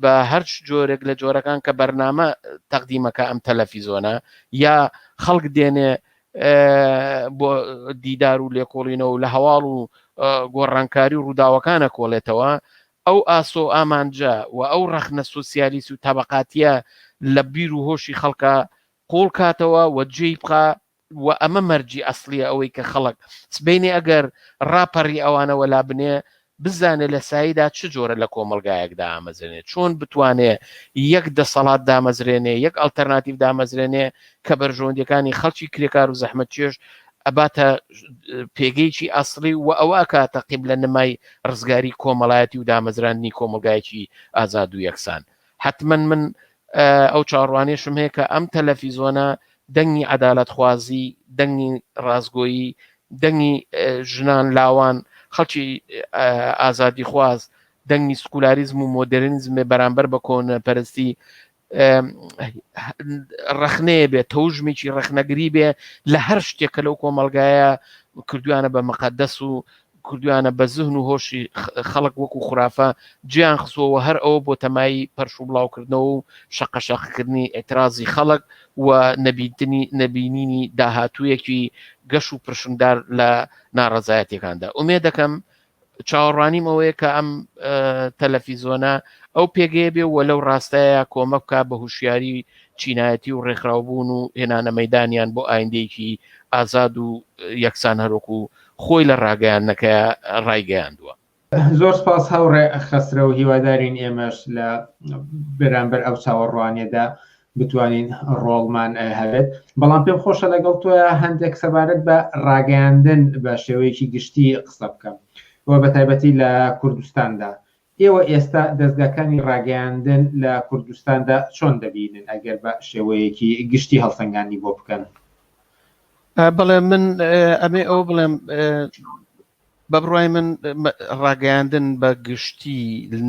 بە هەر جۆرێک لە جۆرەکان کە بەرنامە تەقدیمەکە ئەم تەلەفیزۆنە یا خەڵک دێنێ بۆ دیدار و لێکۆڵینەوە لە هەواڵ و گۆڕانکاری و ڕووداوەکانە کۆڵێتەوە ئەو ئاسۆ و ئامانجە و ئەو ڕەخنە سۆسیالیست و تەبەقاتیە لە بیر و هۆشی خەڵکا قوڵ کاتەوە و جێی بخا و ئەمە مەرجی ئەسڵیە ئەوەی کە خەڵک سبەینێ ئەگەر ڕاپەڕی ئەوانە وەلا بنێ بزانێ لە سایدا چ جۆرە لە کۆمەڵگایەک دامەزرێنێ چۆن بتوانێ یەک دەسەڵات دامەزرێنێ یەک ئەڵتەرناتیڤ دامەزرێنێ کە بەرژەوەندیەکانی خەڵکی کرێکار و زەحمەتکێش ئەباتە پێگەیەکی ئەسڵی و ئەوە ئەکاتە قیبلە نمای ڕزگاری کۆمەڵایەتی و دامەزراندنی کۆمەڵگایەکی ئازاد و یەکسان. حەتمەن من ئەو چاوەڕوانیەشم هەیە کە ئەم تەلەفیزۆنە دەنگی عەدالەتخوازی، دەنگی ڕاستگۆیی، دەنگی ژنان، لاوان، خەڵکی ئازادیخواز، دەنگی سکولاریزم و مۆدێرنیزم بێ بەرامبەر بە کۆنەپەرستی. ڕەخنەیە بێت تەوژمێکی ڕەخنەگری بێ لە هەر شتێک کە لەو کۆمەلگایە کردویانە بە مقدەس و کردویانە بە زهن و هۆشی خەڵک وەکو خورافە جیان خسووەوە هەر ئەوە بۆ تەمای پەرش و بڵاوکردنەوە و شەقەشەقکردنی ئەترازی خەڵک و نەبینی نەبینینی داهاتوویەکی گەش و پرشنگدار لە ناڕەزایەتیەکاندا ئومێ دەکەم چاوەڕوانیم ئەوەیە کە ئەم تەلەفیزۆنە ئەو پێگەیە بێ و لەو ڕاستایە کۆمەک بکا بە هوشیاری چینایەتی و ڕێکخراوبوون و هێنانە مەدانیان بۆ ئایندەیەکی ئازاد و یەکسان هەروەکو خۆی لە ڕاگەیاندنەکە ڕایگەیاندووە.
زۆر سپاس هاوڕێ خەسرەو هیوادارین ئێمەش لە بەرامبەر ئەو چاوەڕوانیەدا بتوانین ڕۆڵمان هەبێت بەڵام پێم خۆشە لەگەڵ تۆ هەندێک سەبارەت بە ڕاگەیاندن بە شێوەیەکی گشتی قسە بکەم و بە تایبەتی لە کوردستاندا ئێوە ئێستا دەستگاکانی ڕاگەیاندن لە کوردستاندا چۆن دەبینن ئەگەر بە شێوەیەکی گشتی هەڵسەنگاندنی بۆ بکەن؟
بەڵێ من ئەمێ ئەوە بڵێم بە بڕوای من ڕاگەیاندن بە گشتی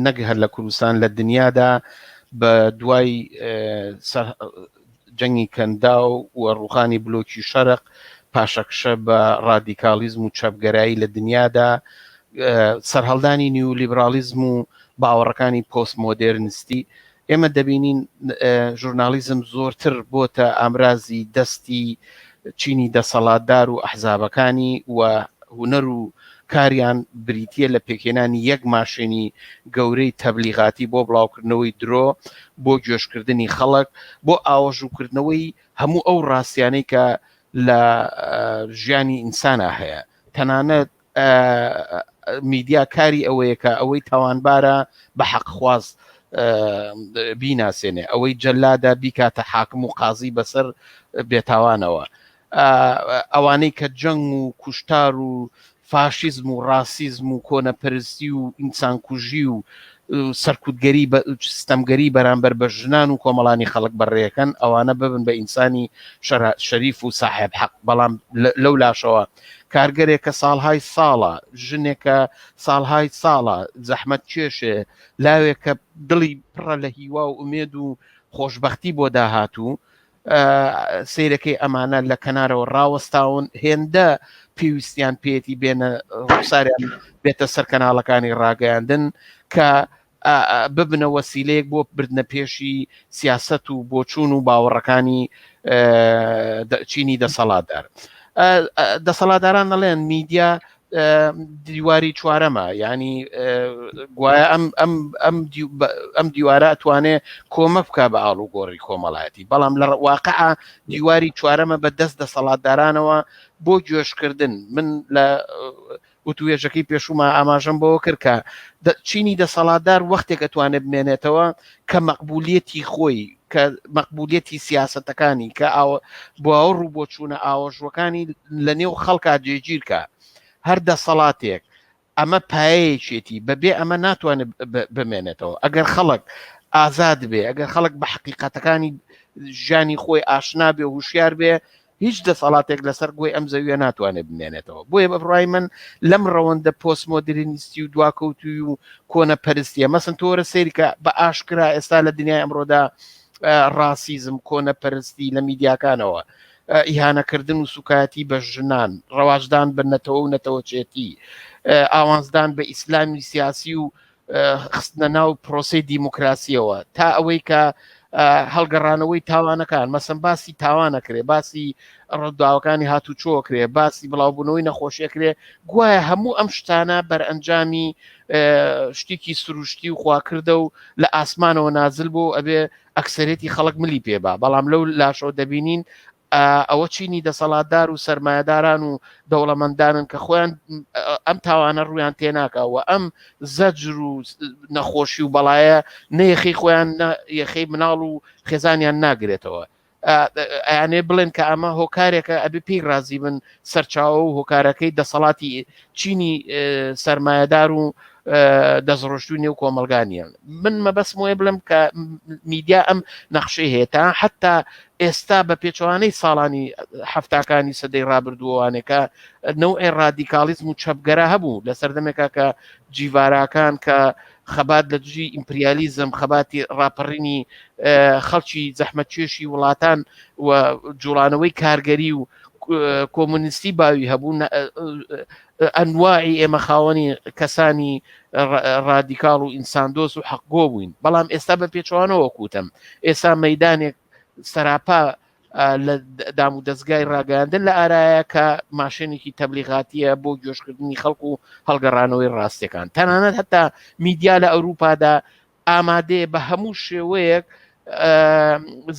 نەک هەر لە کوردستان لە دنیادا بە دوای جەنگی کەنداو و ڕوخانی بلۆکی شەرق پاشەکشە بە ڕادیکاڵیزم و چەپگەرایی لە دنیادا سەرهەڵدانی نیولیبراڵیزم و باوەڕەکانی پۆست مۆدێرنستی ئێمە دەبینین ژورناڵیزم زۆرتر بۆتە ئامرازی دەستی چینی دەسەڵاتدار و ئەحزابەکانی و هونەر و کاریان بریتییە لە پێکهێنانی یەک ماشێنی گەورەی تەبلیغاتی بۆ بڵاوکردنەوەی درۆ، بۆ گێژکردنی خەڵک، بۆ ئاوەژووکردنەوەی هەموو ئەو ڕاستیانەی کە لە ژیانی ئینسانا هەیە. تەنانەت میدیا کاری ئەوەیە کە ئەوەی تاوانبارە بە حەقخواز بیناسێنێ ئەوەی جەلادە بیکاتە حاکم و قازی بەسەر بێتاوانەوە ئەوانەی کە جەنگ و کوشتار و فاشیزم و ڕاسیزم و کۆنەپەرستی و ئینسانکوژی و سەرکوتگەری ستەمگەری بەرامبەر بە ژنان و کۆمەڵانی خەڵک بەڕێەکەن ئەوانە ببن بە ئینسانی شەریف و ساحێب حەق بەڵام لەو لاشەوە کارگەرێکە ساڵهای ساڵە، ژنێکە ساڵهای ساڵە زەحمەت کێشێ، لاوێکە دڵی پڕە لە هیوا و ئومێد و خۆشبەختی بۆ داهاتوو، سەیرەکەی ئەمانە لە کەنارەوە ڕاوەستاون، هێندە پێویستیان پێیەتی بێنە ڕوخساریان بێتە سەر کەناڵەکانی ڕاگەیاندن کە ببنە وەسیلەیەک بۆ بردنە پێشی سیاسەت و بۆچوون و باوەڕەکانی چینی دەسەڵاتدار. دەسەڵاتداران دەڵێن میدیا دیواری چوارەمە ینی گوایە ئەم ئەم ئەم ئەم دیوارە ئەتوانێ کۆمە بکە بە ئاڵوگۆڕی کۆمەڵایەتی بەڵام لە واقع دیواری چوارەمە بە دەست دەسەڵاتدارانەوە بۆ گوێشکردن من لە وتوێژەکەی پێشووما ئاماژەم بەوە کرد کە چینی دەسەڵاتدار وەختێک ئەتوانێت بمێنێتەوە کە مەقبولیەتی خۆی کە مەقبولیەتی سیاسەتەکانی کە باوەڕ و بۆچوونە ئاوەژوەکانی لە نێو خەڵکا جێگیرکە هەر دەسەڵاتێک ئەمە پایەیەکێتی بەبێ ئەمە ناتوانێت بمێنێتەوە ئەگەر خەڵک ئازاد بێ ئەگەر خەڵک بە حقیقەتەکانی ژیانی خۆی ئاشنا بێ هوشیار بێ هیچ دەسەڵاتێک لەسەر گۆی ئەم زەویە ناتوانێت بمێنێتەوە بۆیە بە بڕای من لەم ڕەوەندە پۆستمۆدرینیستی و دواکەوتوی و کۆنە پەرستیە مەسن تۆرە سەیرکە بە ئاشکرا ئێستا لە دنیای ئەمڕۆدا ڕاسیزم کۆنە پەرستی لە میدیاکانەوە ئیهانەکردن و سوکایەتی بە ژنان ڕەواجدان بە نەتەوە و نەتەوەچێتی ئاوانزدان بە ئیسلامی سیاسی و خستنە ناو پرۆسەی دیموکراسیەوە تا ئەوەی کە هەڵگەڕانەوەی تاوانەکان مەسم باسی تاوانەکرێ باسی ڕووداوەکانی هاتوچۆکرێ باسی بڵاوبوونەوەی نەخۆشیەکرێ گوایە هەموو ئەم شتانە بەرئەنجامی شتێکی سروشتی و خواکردە و لە ئاسمانەوە نازل بۆ ئەبێ ئەکسەرێتی خەڵک ملی پێبا بەڵام لەو لاشەوە دەبینین ئەوە چینی دەسەڵاتدار و سەرمایەداران و دەوڵەمەندانن کە خۆیان ئەم تاوانە ڕویان تێناکە و ئەم زەجر و نەخۆشی و بەڵایە نەیەخەی خۆیان یەخەی مناڵ و خێزانیان ناگرێتەوە ئەیانێ بڵێن کە ئەمە هۆکارێکە ئەبێ پێی ڕازی بن سەرچاوە و هۆکارەکەی دەسەڵاتی چینی سەرمایەدار و دەستڕۆشتوی نێو کۆمەڵگا نییە من مەبەستم وایە بڵێم کە میدیا ئەم نەخشەی هەیە تا حتا ئێستا بە پێچەوانەی ساڵانی هەفتاکانی سەدەی ڕابردووانێکە نەوعێ ڕادیکاڵیزم و چەپگەرا هەبوو لە سەردەمێکا کە جیڤاراکان کە خەبات لە دژی ئیمپریالیزم، خەباتی ڕاپەڕینی خەڵکی زەحمەتکێشی وڵاتان و جوڵانەوەی کارگەری و کۆمۆنیستی باوی هەبوو ئەنواعی ئێمە خاوەنی کەسانی ڕادیکاڵ و ئینساندۆست و حەقگۆ بووین بەڵام ئێستا بە پێچوانەوە کوتم ئێستا مەدانێک سەراپا لە دام و دەستگای ڕاگەیاندن لە ئارایە کە ماشێنێکی تەبلیغاتیە بۆ گوێشکردنی خەڵک و هەڵگەڕانەوەی ڕاستەکان تەنانەت هەتا میدیا لە ئەوروپادا ئامادەیە بە هەموو شێوەیەک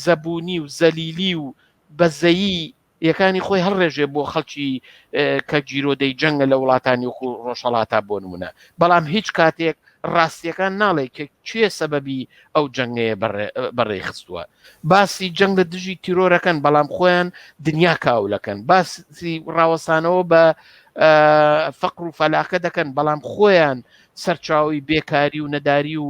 زەبوونی و زەلیلی و بەزەیی یەکانی خۆی هەڵڕێژێ بۆ خەڵکی کە گیرۆدەی جەنگە لە وڵاتانی وەکو ڕۆژهەڵاتا بۆ نمونە بەڵام هیچ کاتێک ڕاستیەکان ناڵێ کە کێ سەبەبی ئەو جەنگەیە بەڕێ خستووە باسی جەنگ لە دژی تیرۆرەکەن بەڵام خۆیان دنیا کاولەکەن باسی ڕاوەستانەوە بە فەقر و فەلاکە دەکەن بەڵام خۆیان سەرچاوی بێکاری و نەداری و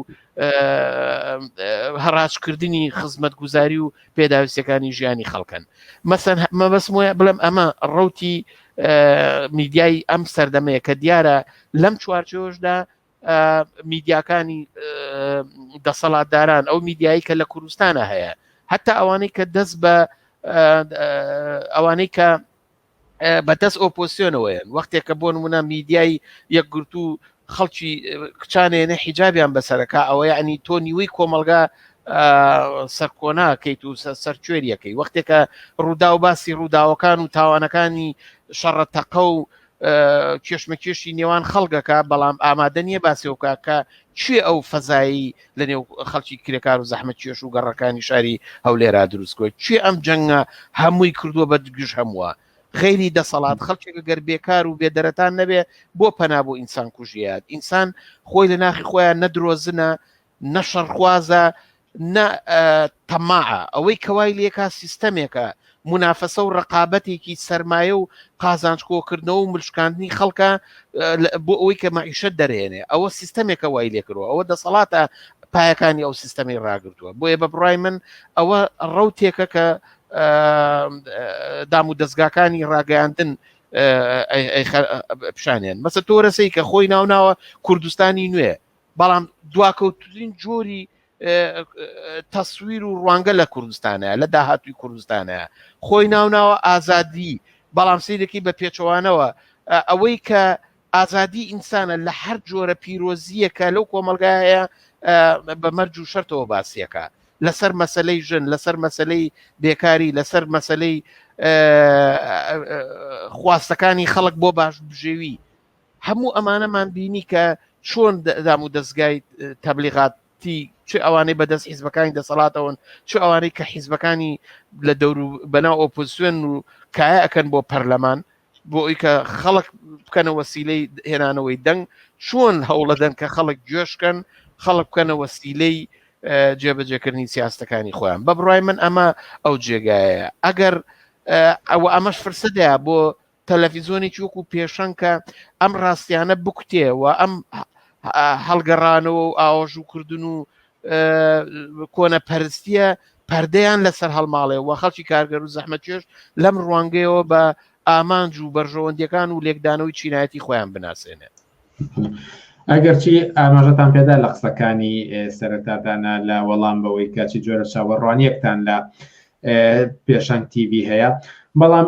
هەڕاجکردنی خزمەتگوزاری و پێداویستەکانی ژیانی خەڵکن مەسەن مەبەستم وایە بڵێم ئەمە ڕوتی میدیای ئەم سەردەمەیە کە دیارە لەم چوارچێوەشدا میدیاکانی دەسەڵاتداران ئەو میدیایی کە لە کوردستانە هەیە حتا ئەوانەی کە دەست بە ئەوانەی کە بەدەست ئۆپۆسیۆنەوەیەن وەختێک کە بۆ نمونە میدیای یەکگرتوو خەڵکی کچانێنە حیجابیان بەسەرەکە ئەوە یعنی تۆ نیوەی کۆمەلگا سەرکۆناکەیت و سەرکوێریەکەی وەختێکە ڕوودا و باسی ڕووداوەکان و تاوانەکانی شەڕە تەقە و کێشمەکێشی نێوان خەڵگەکە بەڵام ئامادە نییە باسیەوەکە کە چێ ئەو فەزایی لە نێو خەڵکی کرێکار و زەحمەت کێش و گەڕەکانی شاری هەولێرا دروست کرد چێ ئەم جەنگە هەمووی کردووە بە گژ هەمووە غەیری دەسەڵات خەڵکێک گەر بێکار و بێدەرەتان نەبێ بۆ پەنا بۆ ئینسان کوژیات ئینسان خۆی لە ناخی خۆیان نەدرۆزنە نە شەڕخوازە نە تەماعە، ئەوەی کە وای لێکا سیستەمێکە، مونافەسە و ڕەقابەتێکی سەرمایە و قازانج کۆکردنەوە و ملشکاندنی خەڵکە بۆ ئەوەی کە مەعیشەت دەرهێنێ، ئەوە سیستەمێکە وای لێکردوە، ئەوە دەسەڵاتە پایەکانی ئەو سیستەمەی ڕاگرتووە، بۆیە بە بڕای من ئەوە ڕەوتێکە کە دام و دەزگاکانی ڕاگەیاندن پیشانیان مەسە تۆرەسەی کە خۆی ناوناوە کوردستانی نوێ بەڵام دواکەوتترین جۆری تەسویر و ڕوانگە لە کوردستانە لە داهاتوی کوردستانە خۆی ناوناوە ئازادی بەڵام سیرێکی بە پێچەوانەوە ئەوەی کە ئازادی ئینسانە لە هەر جۆرە پیرۆزیەکە لەو کۆمەلگایە بە مەرج و شەرتەوە باسیەکە لەسەر مەسلەی ژن لەسەر مەسلەی بێکاری لەسەر مەسلەی خواستەکانی خەڵک بۆ باش بژێوی هەموو ئەمانەمان بینی کە چۆن دام و دەستگای تەبلیغاتی چ ئەوانەی بەدەست حیزبەکانی دەسەڵاتەوەن چ ئەوانەی کە حیزبەکانی لە دەور و بەناو ئۆپۆزیسیۆن و کایە ئەکەن بۆ پەرلەمان بۆ ئەوی کە خەڵک بکەنە وەسیلەی هێنانەوەی دەنگ چۆن هەوڵەدەن کە خەڵک گوێشکەن خەڵک بکەنە وەسیلەی جێبەجێکردنی سیاستەکانی خۆیان بە بڕای من ئەمە ئەو جێگایە ئەگەر ئەوە ئەمەش فرسەدەیە بۆ تەلەفیزۆنێکی وەکو پێشەنگ کە ئەم ڕاستیانە بکوتێ و ئەم هەڵگەڕانەوە و ئاوەژوو کردن و کۆنە پەرستیە پەردەیان لەسەر هەڵماڵێ و خەڵکی کارگەر و زەحمەتکێش لەم ڕوانگەیەوە بە ئامانج و بەرژەوەندیەکان و لێکدانەوەی چینایەتی خۆیان بناسێنێت.
ئەگەرچی ئاماژەتان پێدا لە قسەکانی سەرەتادانە لە وەڵام بەوەی کە چی جۆرە چاوەڕوانیەکتان لە پێشەنگ تیڤی هەیە بەڵام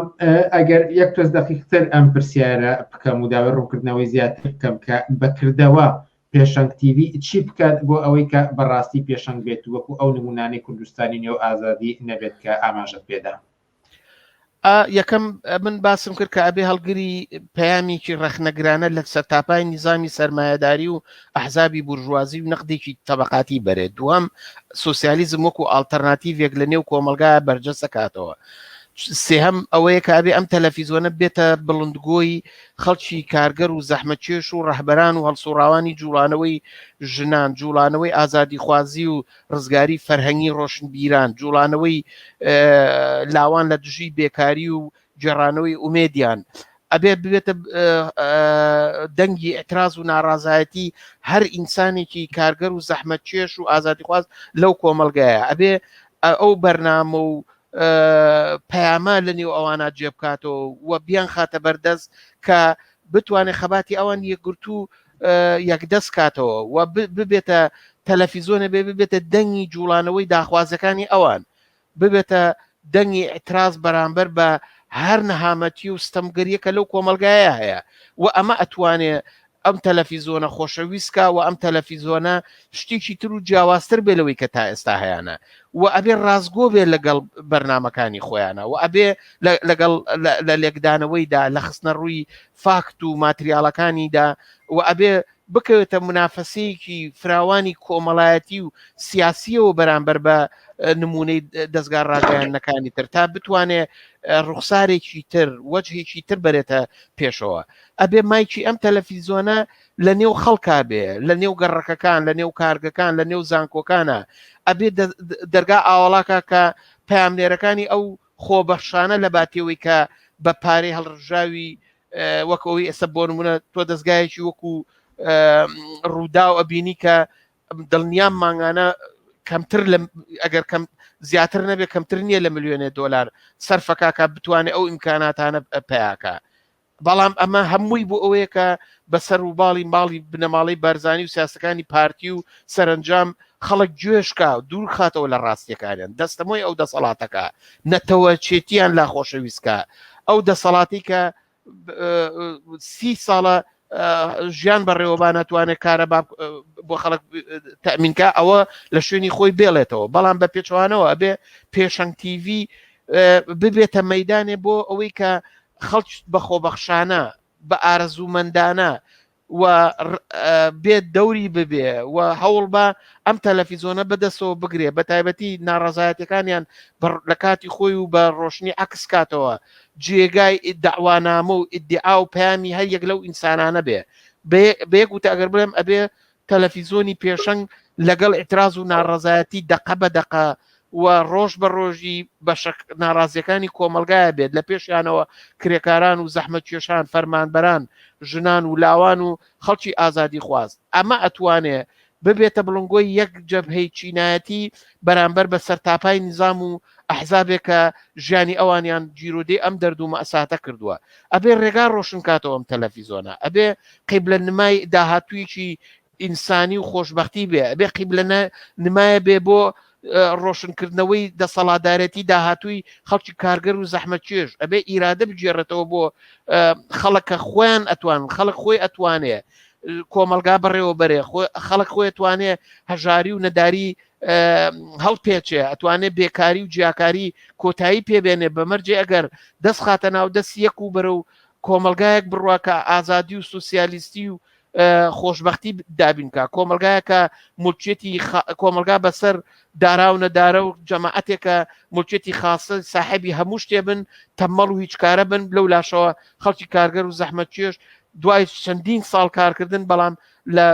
ئەگەر یەک تۆز دەقیقتر ئەم پرسیارە بکەم و داوای ڕوونکردنەوەی زیاتر بکەم کە بەکردەوە پێشەنگ تیڤی چی بکات بۆ ئەوەی کە بەڕاستی پێشەنگ بێت وەکو ئەو نمونانەی کوردستانی نوێ و ئازادی نەبێت کە ئاماژەت پێدا
یەکەم من باسم کرد کە ئەبێ هەڵگری پەیامێکی ڕەخنەگرانە لە سەرتاپای نیزامی سەرمایەداری و ئەحزابی بورژوازی و نەقدێکی تەبەقاتی بەرێت دووەم سوسیالیزم وەکو ئاڵتەرناتیڤێک لە نێو کۆمەڵگا بەرجەستە کاتەوە سێهەم ئەوەیە کە ئەبێ ئەم تەلەفیزۆنە بێتە بڵندگۆی خەڵکی کارگەر و زەحمەتکێش و ڕەهبەران و هەڵسوڕاوانی جوڵانەوەی ژنان جوڵانەوەی ئازادیخوازی و ڕزگاری فەرهەنگی ڕۆشنبیران، جوڵانەوەی لاوان لە دژی بێکاری و گێڕانەوەی ئومێدیان، ئەبێت ببێتە دەنگی ئیعتراز و ناڕازایەتی هەر ئینسانێکی کارگەر و زەحمەتکێش و ئازادیخواز لەو کۆمەڵگایە، ئەبێ ئەو بەرنامە و پەیامە لە نێو ئەوانە جێ بکاتەوە و بیانخاتە بەردەست کە بتوانێت خەباتی ئەوان یەکگرتوو. یەکدەست کاتەوە و ببێتە تەلەفیزۆنە بێ ببێتە دەنگی جوڵانەوەی داخوازەکانی ئەوان ببێتە دەنگی ئیعتراز بەرامبەر بە هەر نەهامەتی و ستەمگەریە کە لەو کۆمەڵگایە هەیە و ئەمە ئەتوانێ ئەم تەلەفیزۆنە خۆشەویستکا و ئەم تەلەفیزۆنە شتێکی تر و جیاوازتر بێ لەوەی کە تا ئێستا هەیانە و ئەبێ ڕاستگۆ بێ لەگەڵ بەرنمەکانی خۆیانە و ئەبێ لەگەڵ لە لێکدانەوەیدا لە خستنە ڕووی فاکت و ماتریاڵەکانیدا و ئەبێ بکەوێتە منافەسەیەکی فراوانی کۆمەڵایەتی و سیاسیەوە بەرامبەر بە نمونەی دەستگا ڕاگەیاندنەکانی تر تا بتوانێ ڕوخسارێکی تر وەجهێکی تر بەرێتە پێشەوە ئەبێ مایکی ئەم تەلەفیزۆنە لە نێو خەڵکا بێ لە نێو گەڕەکەکان لە نێو کارگەکان لە نێو زانکۆکانە ئەبێ دەرگا ئاوەڵاکە کە پامنێرەکانی ئەو خۆبەخشانە لە باتیەوەی کە بە پارەی هەڵڕژاوی وەک ئەوەی ئێستا بۆ نمونە تۆ دەستگایەکی وەکو ڕووداو ئەبینی کە دڵنیام مانگانە کەمتر لە ئەگەر کەم زیاتر نەبێ کەمتر نییە لە ملیۆنێ دۆلار سەرفەکە بتوانێت ئەو ئیمکاناتانە پیاکە بەڵام ئەمە هەمووی بۆ ئەوەیە کە بەسەر و باڵی ماڵی بنەماڵەی بارزانی و سیاسەکانی پارتی و سەرنجام خەڵک گوێشکا دوور خاتەوە لە ڕاستیەکانیان دەستەمۆی ئەو دەسەڵاتەکە نەتەوە چێتیان لا خۆشەویستکە ئەو دەسەڵاتی کە سی ساڵە ژیان بەڕێوەبا ناتوانێت کارە بۆ خەڵک تەمینکە ئەوە لە شوێنی خۆی بێڵێتەوە بەڵام بە پێچوانەوە ئەبێ پێشەنگ تیڤی ببێتە مەدانێ بۆ ئەوەی کە خەڵک بە خۆبەخشانە بە ئارەزوومەندانە و بێت دەوری ببێ و هەوڵ بە ئەم تەلەفیزۆنە بەدەستەوە بگرێ بە تایبەتی ناڕزایەتەکانیان لە کاتی خۆی و بە ڕۆشنی عکس کاتەوە جێگای داوانامە و ئیدعا و پەیامی هەر یەک لەو ئینسانانە بێ بەیەک وتە ئەگەر بڵێم ئەبێ تەلەفیزۆنی پێشەنگ لەگەڵ ئیعتراز و ناڕەزایەتی دەقە بە دەقە و ڕۆژ بە ڕۆژی بەشە ناڕازیەکانی کۆمەڵگایە بێت لە پێشیانەوە کرێکاران و زەحمەتکێشان، فەرمانبەران، ژنان و لاوان و خەڵکی ئازادیخواز. ئەمە ئەتوانێ ببێتە بڵنگۆی یەک جەبهەی چینایەتی بەرامبەر بە سەرتاپای نیزام و ئەحزابێک کە ژیانی ئەوانیان گیرۆدەی ئەم دەرد و مەئساتە کردووە. ئەبێ ڕێگا ڕۆشن کاتەوە ئەم تەلەفیزۆنە. ئەبێ قیبلە نمای داهاتوویەکی ئینسانی و خۆشبەختی بێ ئەبێ قیبلە نمایە بێ بۆ ڕۆشنکردنەوەی دەسەڵاتدارێتی داهاتووی خەڵکی کارگەر و زەحمەتکێش ئەبێ ئیرادە بگێڕێتەوە بۆ خەڵک کە خۆیان ئەتوان خەڵک خۆی ئەتوانێ کۆمەلگا بەڕێوە بەرێ خەڵک خۆی توانێ هەژاری و نەداری هەڵپێچێ ئەتوانێ بێکاری و جیاکاری کۆتایی پێبێنێ بەمەرجێ ئەگەر دەست خاتە ناو دەست یەک و بەرەو کۆمەلگایەک بڕوا کە ئازادی و سوسیالیستی و خۆشببختی دابینکە کۆمەلگایەکە ملکێتی کۆمەلگا بەسەر دارا و نەدارە و جەماعەتێکە ملکێتی خاصە ساحبی هەموو شتێ بن تەمەڵ و هیچ کارە بن لەو لاشەوە خەڵکی کارگەر و زەحمەتکێش دوای چەندین ساڵ کارکردن بەڵام لە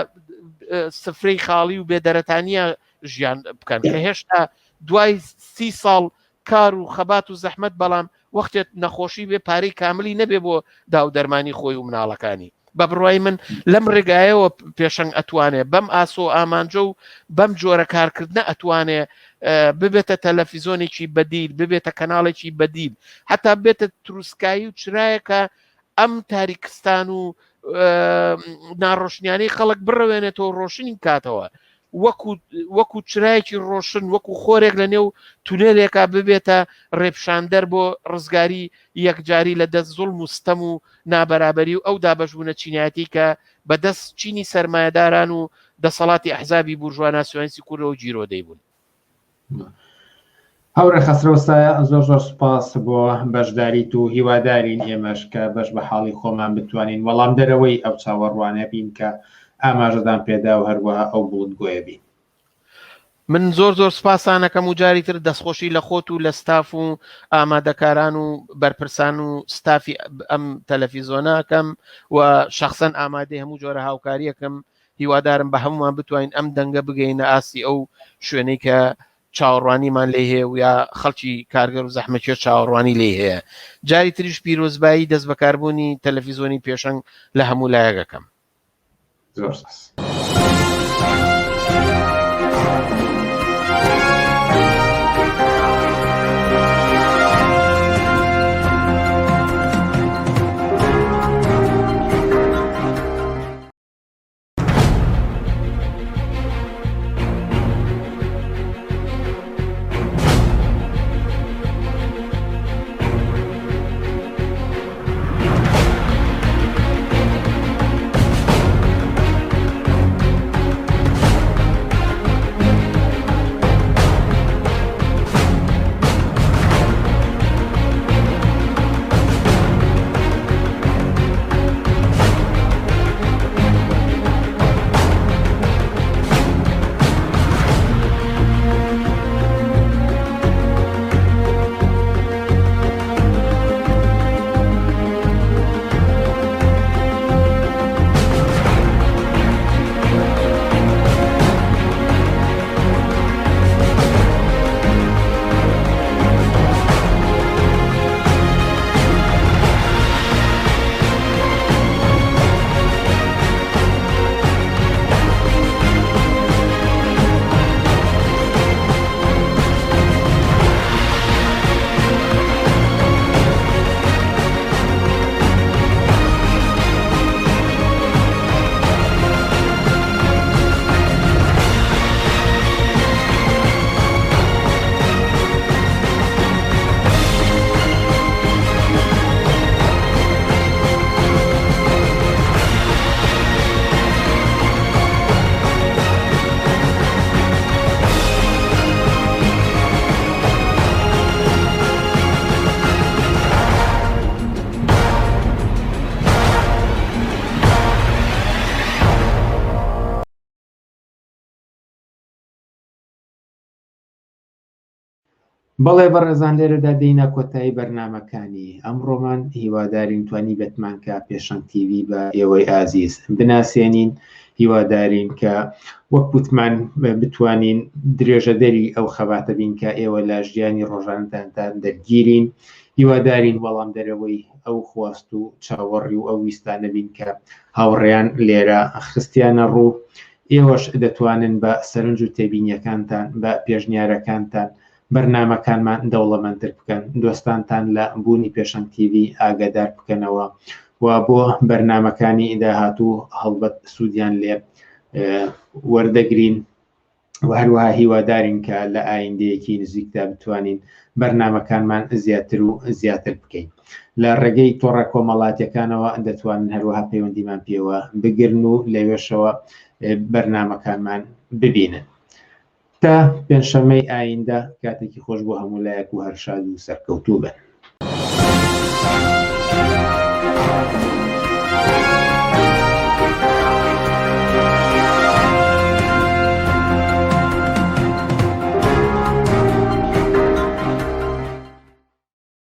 سفرەی خاڵی و بێدەرەتانیە ژیان بکەن کە هێشتا دوای سی ساڵ کار و خەبات و زەحمەت بەڵام وەختێت نەخۆشی بێ پارەی کاملی نەبێ بۆ داو دەرمانی خۆی و مناڵەکانی بە بڕای من لەم ڕێگایەوە پێشەنگ ئەتوانێ بەم ئاسۆ ئامانجە و بەم جۆرە کارکردنە ئەتوانێ ببێتە تەلەفیزۆنێکی بەدیل ببێتە کەناڵێکی بەدیل حتا بێتە تروسکایی و چرایەکە ئەم تاریکستان و ناڕۆشنیانەی خەڵک بڕەوێنێتەوە ڕۆشنی کاتەوە وەکو وەکو چرایەکی ڕۆشن وەکو خۆرێک لە نێو تونێلێکا ببێتە ڕێپشاندەر بۆ ڕزگاری یەکجاری لە دەست زوڵم و ستەم و نابەرابەری و ئەو دابەشبوونە چینایەتی کە بە دەست چینی سەرمایەداران و دەسەڵاتی ئەحزابی بورژوا ناسیۆنالیستی کوردەوە گیرۆدەی بوون.
هاوڕێ خەسرەو سایە زۆر زۆر سوپاس بۆ بەشداریت و هیوادارین ئێمەش کە بەش بە حاڵی خۆمان بتوانین وەڵامدەرەوەی ئەو چاوەڕوانە بین کە ئاماژەدان پێدا و هەروەها ئەو بڵندگۆیە بین.
من زۆر زۆر سپاسانەکەم و جاری تر دەستخۆشی لە خۆت و لە ستاف و ئامادەکاران و بەرپرسان و ستافی ئەم تەلەفیزۆنەکەم و شخصەن ئامادەی هەموو جۆرە هاوکاریەکەم هیوادارم بە هەمووان بتوانین ئەم دەنگە بگەینە ئاستی ئەو شوێنەی کە چاوەڕوانیمان لێی هەیە و یا خەڵکی کارگەر و زەحمەتکێش چاوەڕوانی لێی هەیە. جاری تریش پیرۆزبایی دەستبەکاربوونی تەلەفیزۆنی پێشەنگ لە هەموو لایەک ئەکەم.
زۆر سپاس. بەڵێ بەڕێزان لێرەدا دێینە کۆتایی بەرنامەکانی ئەمڕۆمان هیوادارین توانیبێتمان کە پێشەنگ تیڤی بە ئێوەی ئازیز بناسێنین هیوادارین کە وەک وتمان بتوانین درێژەدەری ئەو خەباتە بین کە ئێوە لە ژیانی ڕۆژانەتانتان دەرگیرین هیوادارین وەڵام دەرەوەی ئەو خواست و چاوەڕی و ئەو ویستانە بین کە هاوڕێیان لێرە خستیانە ڕوو ئێوەش دەتوانن بە سەرنج و تێبینیەکانتان، بە پێشنیارەکانتان بەرنامەکانمان دەوڵەمەندتر بکەن، دۆستانتان لە بوونی پێشەنگ تیڤی ئاگادار بکەنەوە و بۆ بەرنامەکانی داهاتوو هەڵبەت سوودیان لێ وەردەگرین و هەروەها هیوادارین کە لە ئایندەیەکی نزیکدا بتوانین بەرنامەکانمان زیاتر و زیاتر بکەین. لە ڕێگەی تۆڕە کۆمەڵاتیەکانەوە دەتوانن هەروەها پەیوەندیمان پێوە بگرن و لەوێشەوە بەرنامەکانمان ببینن. تا پێنجشەممەی ئایندە کاتێکی خۆش بۆ هەموو لایەک و هەر شاد و سەرکەوتوو بن.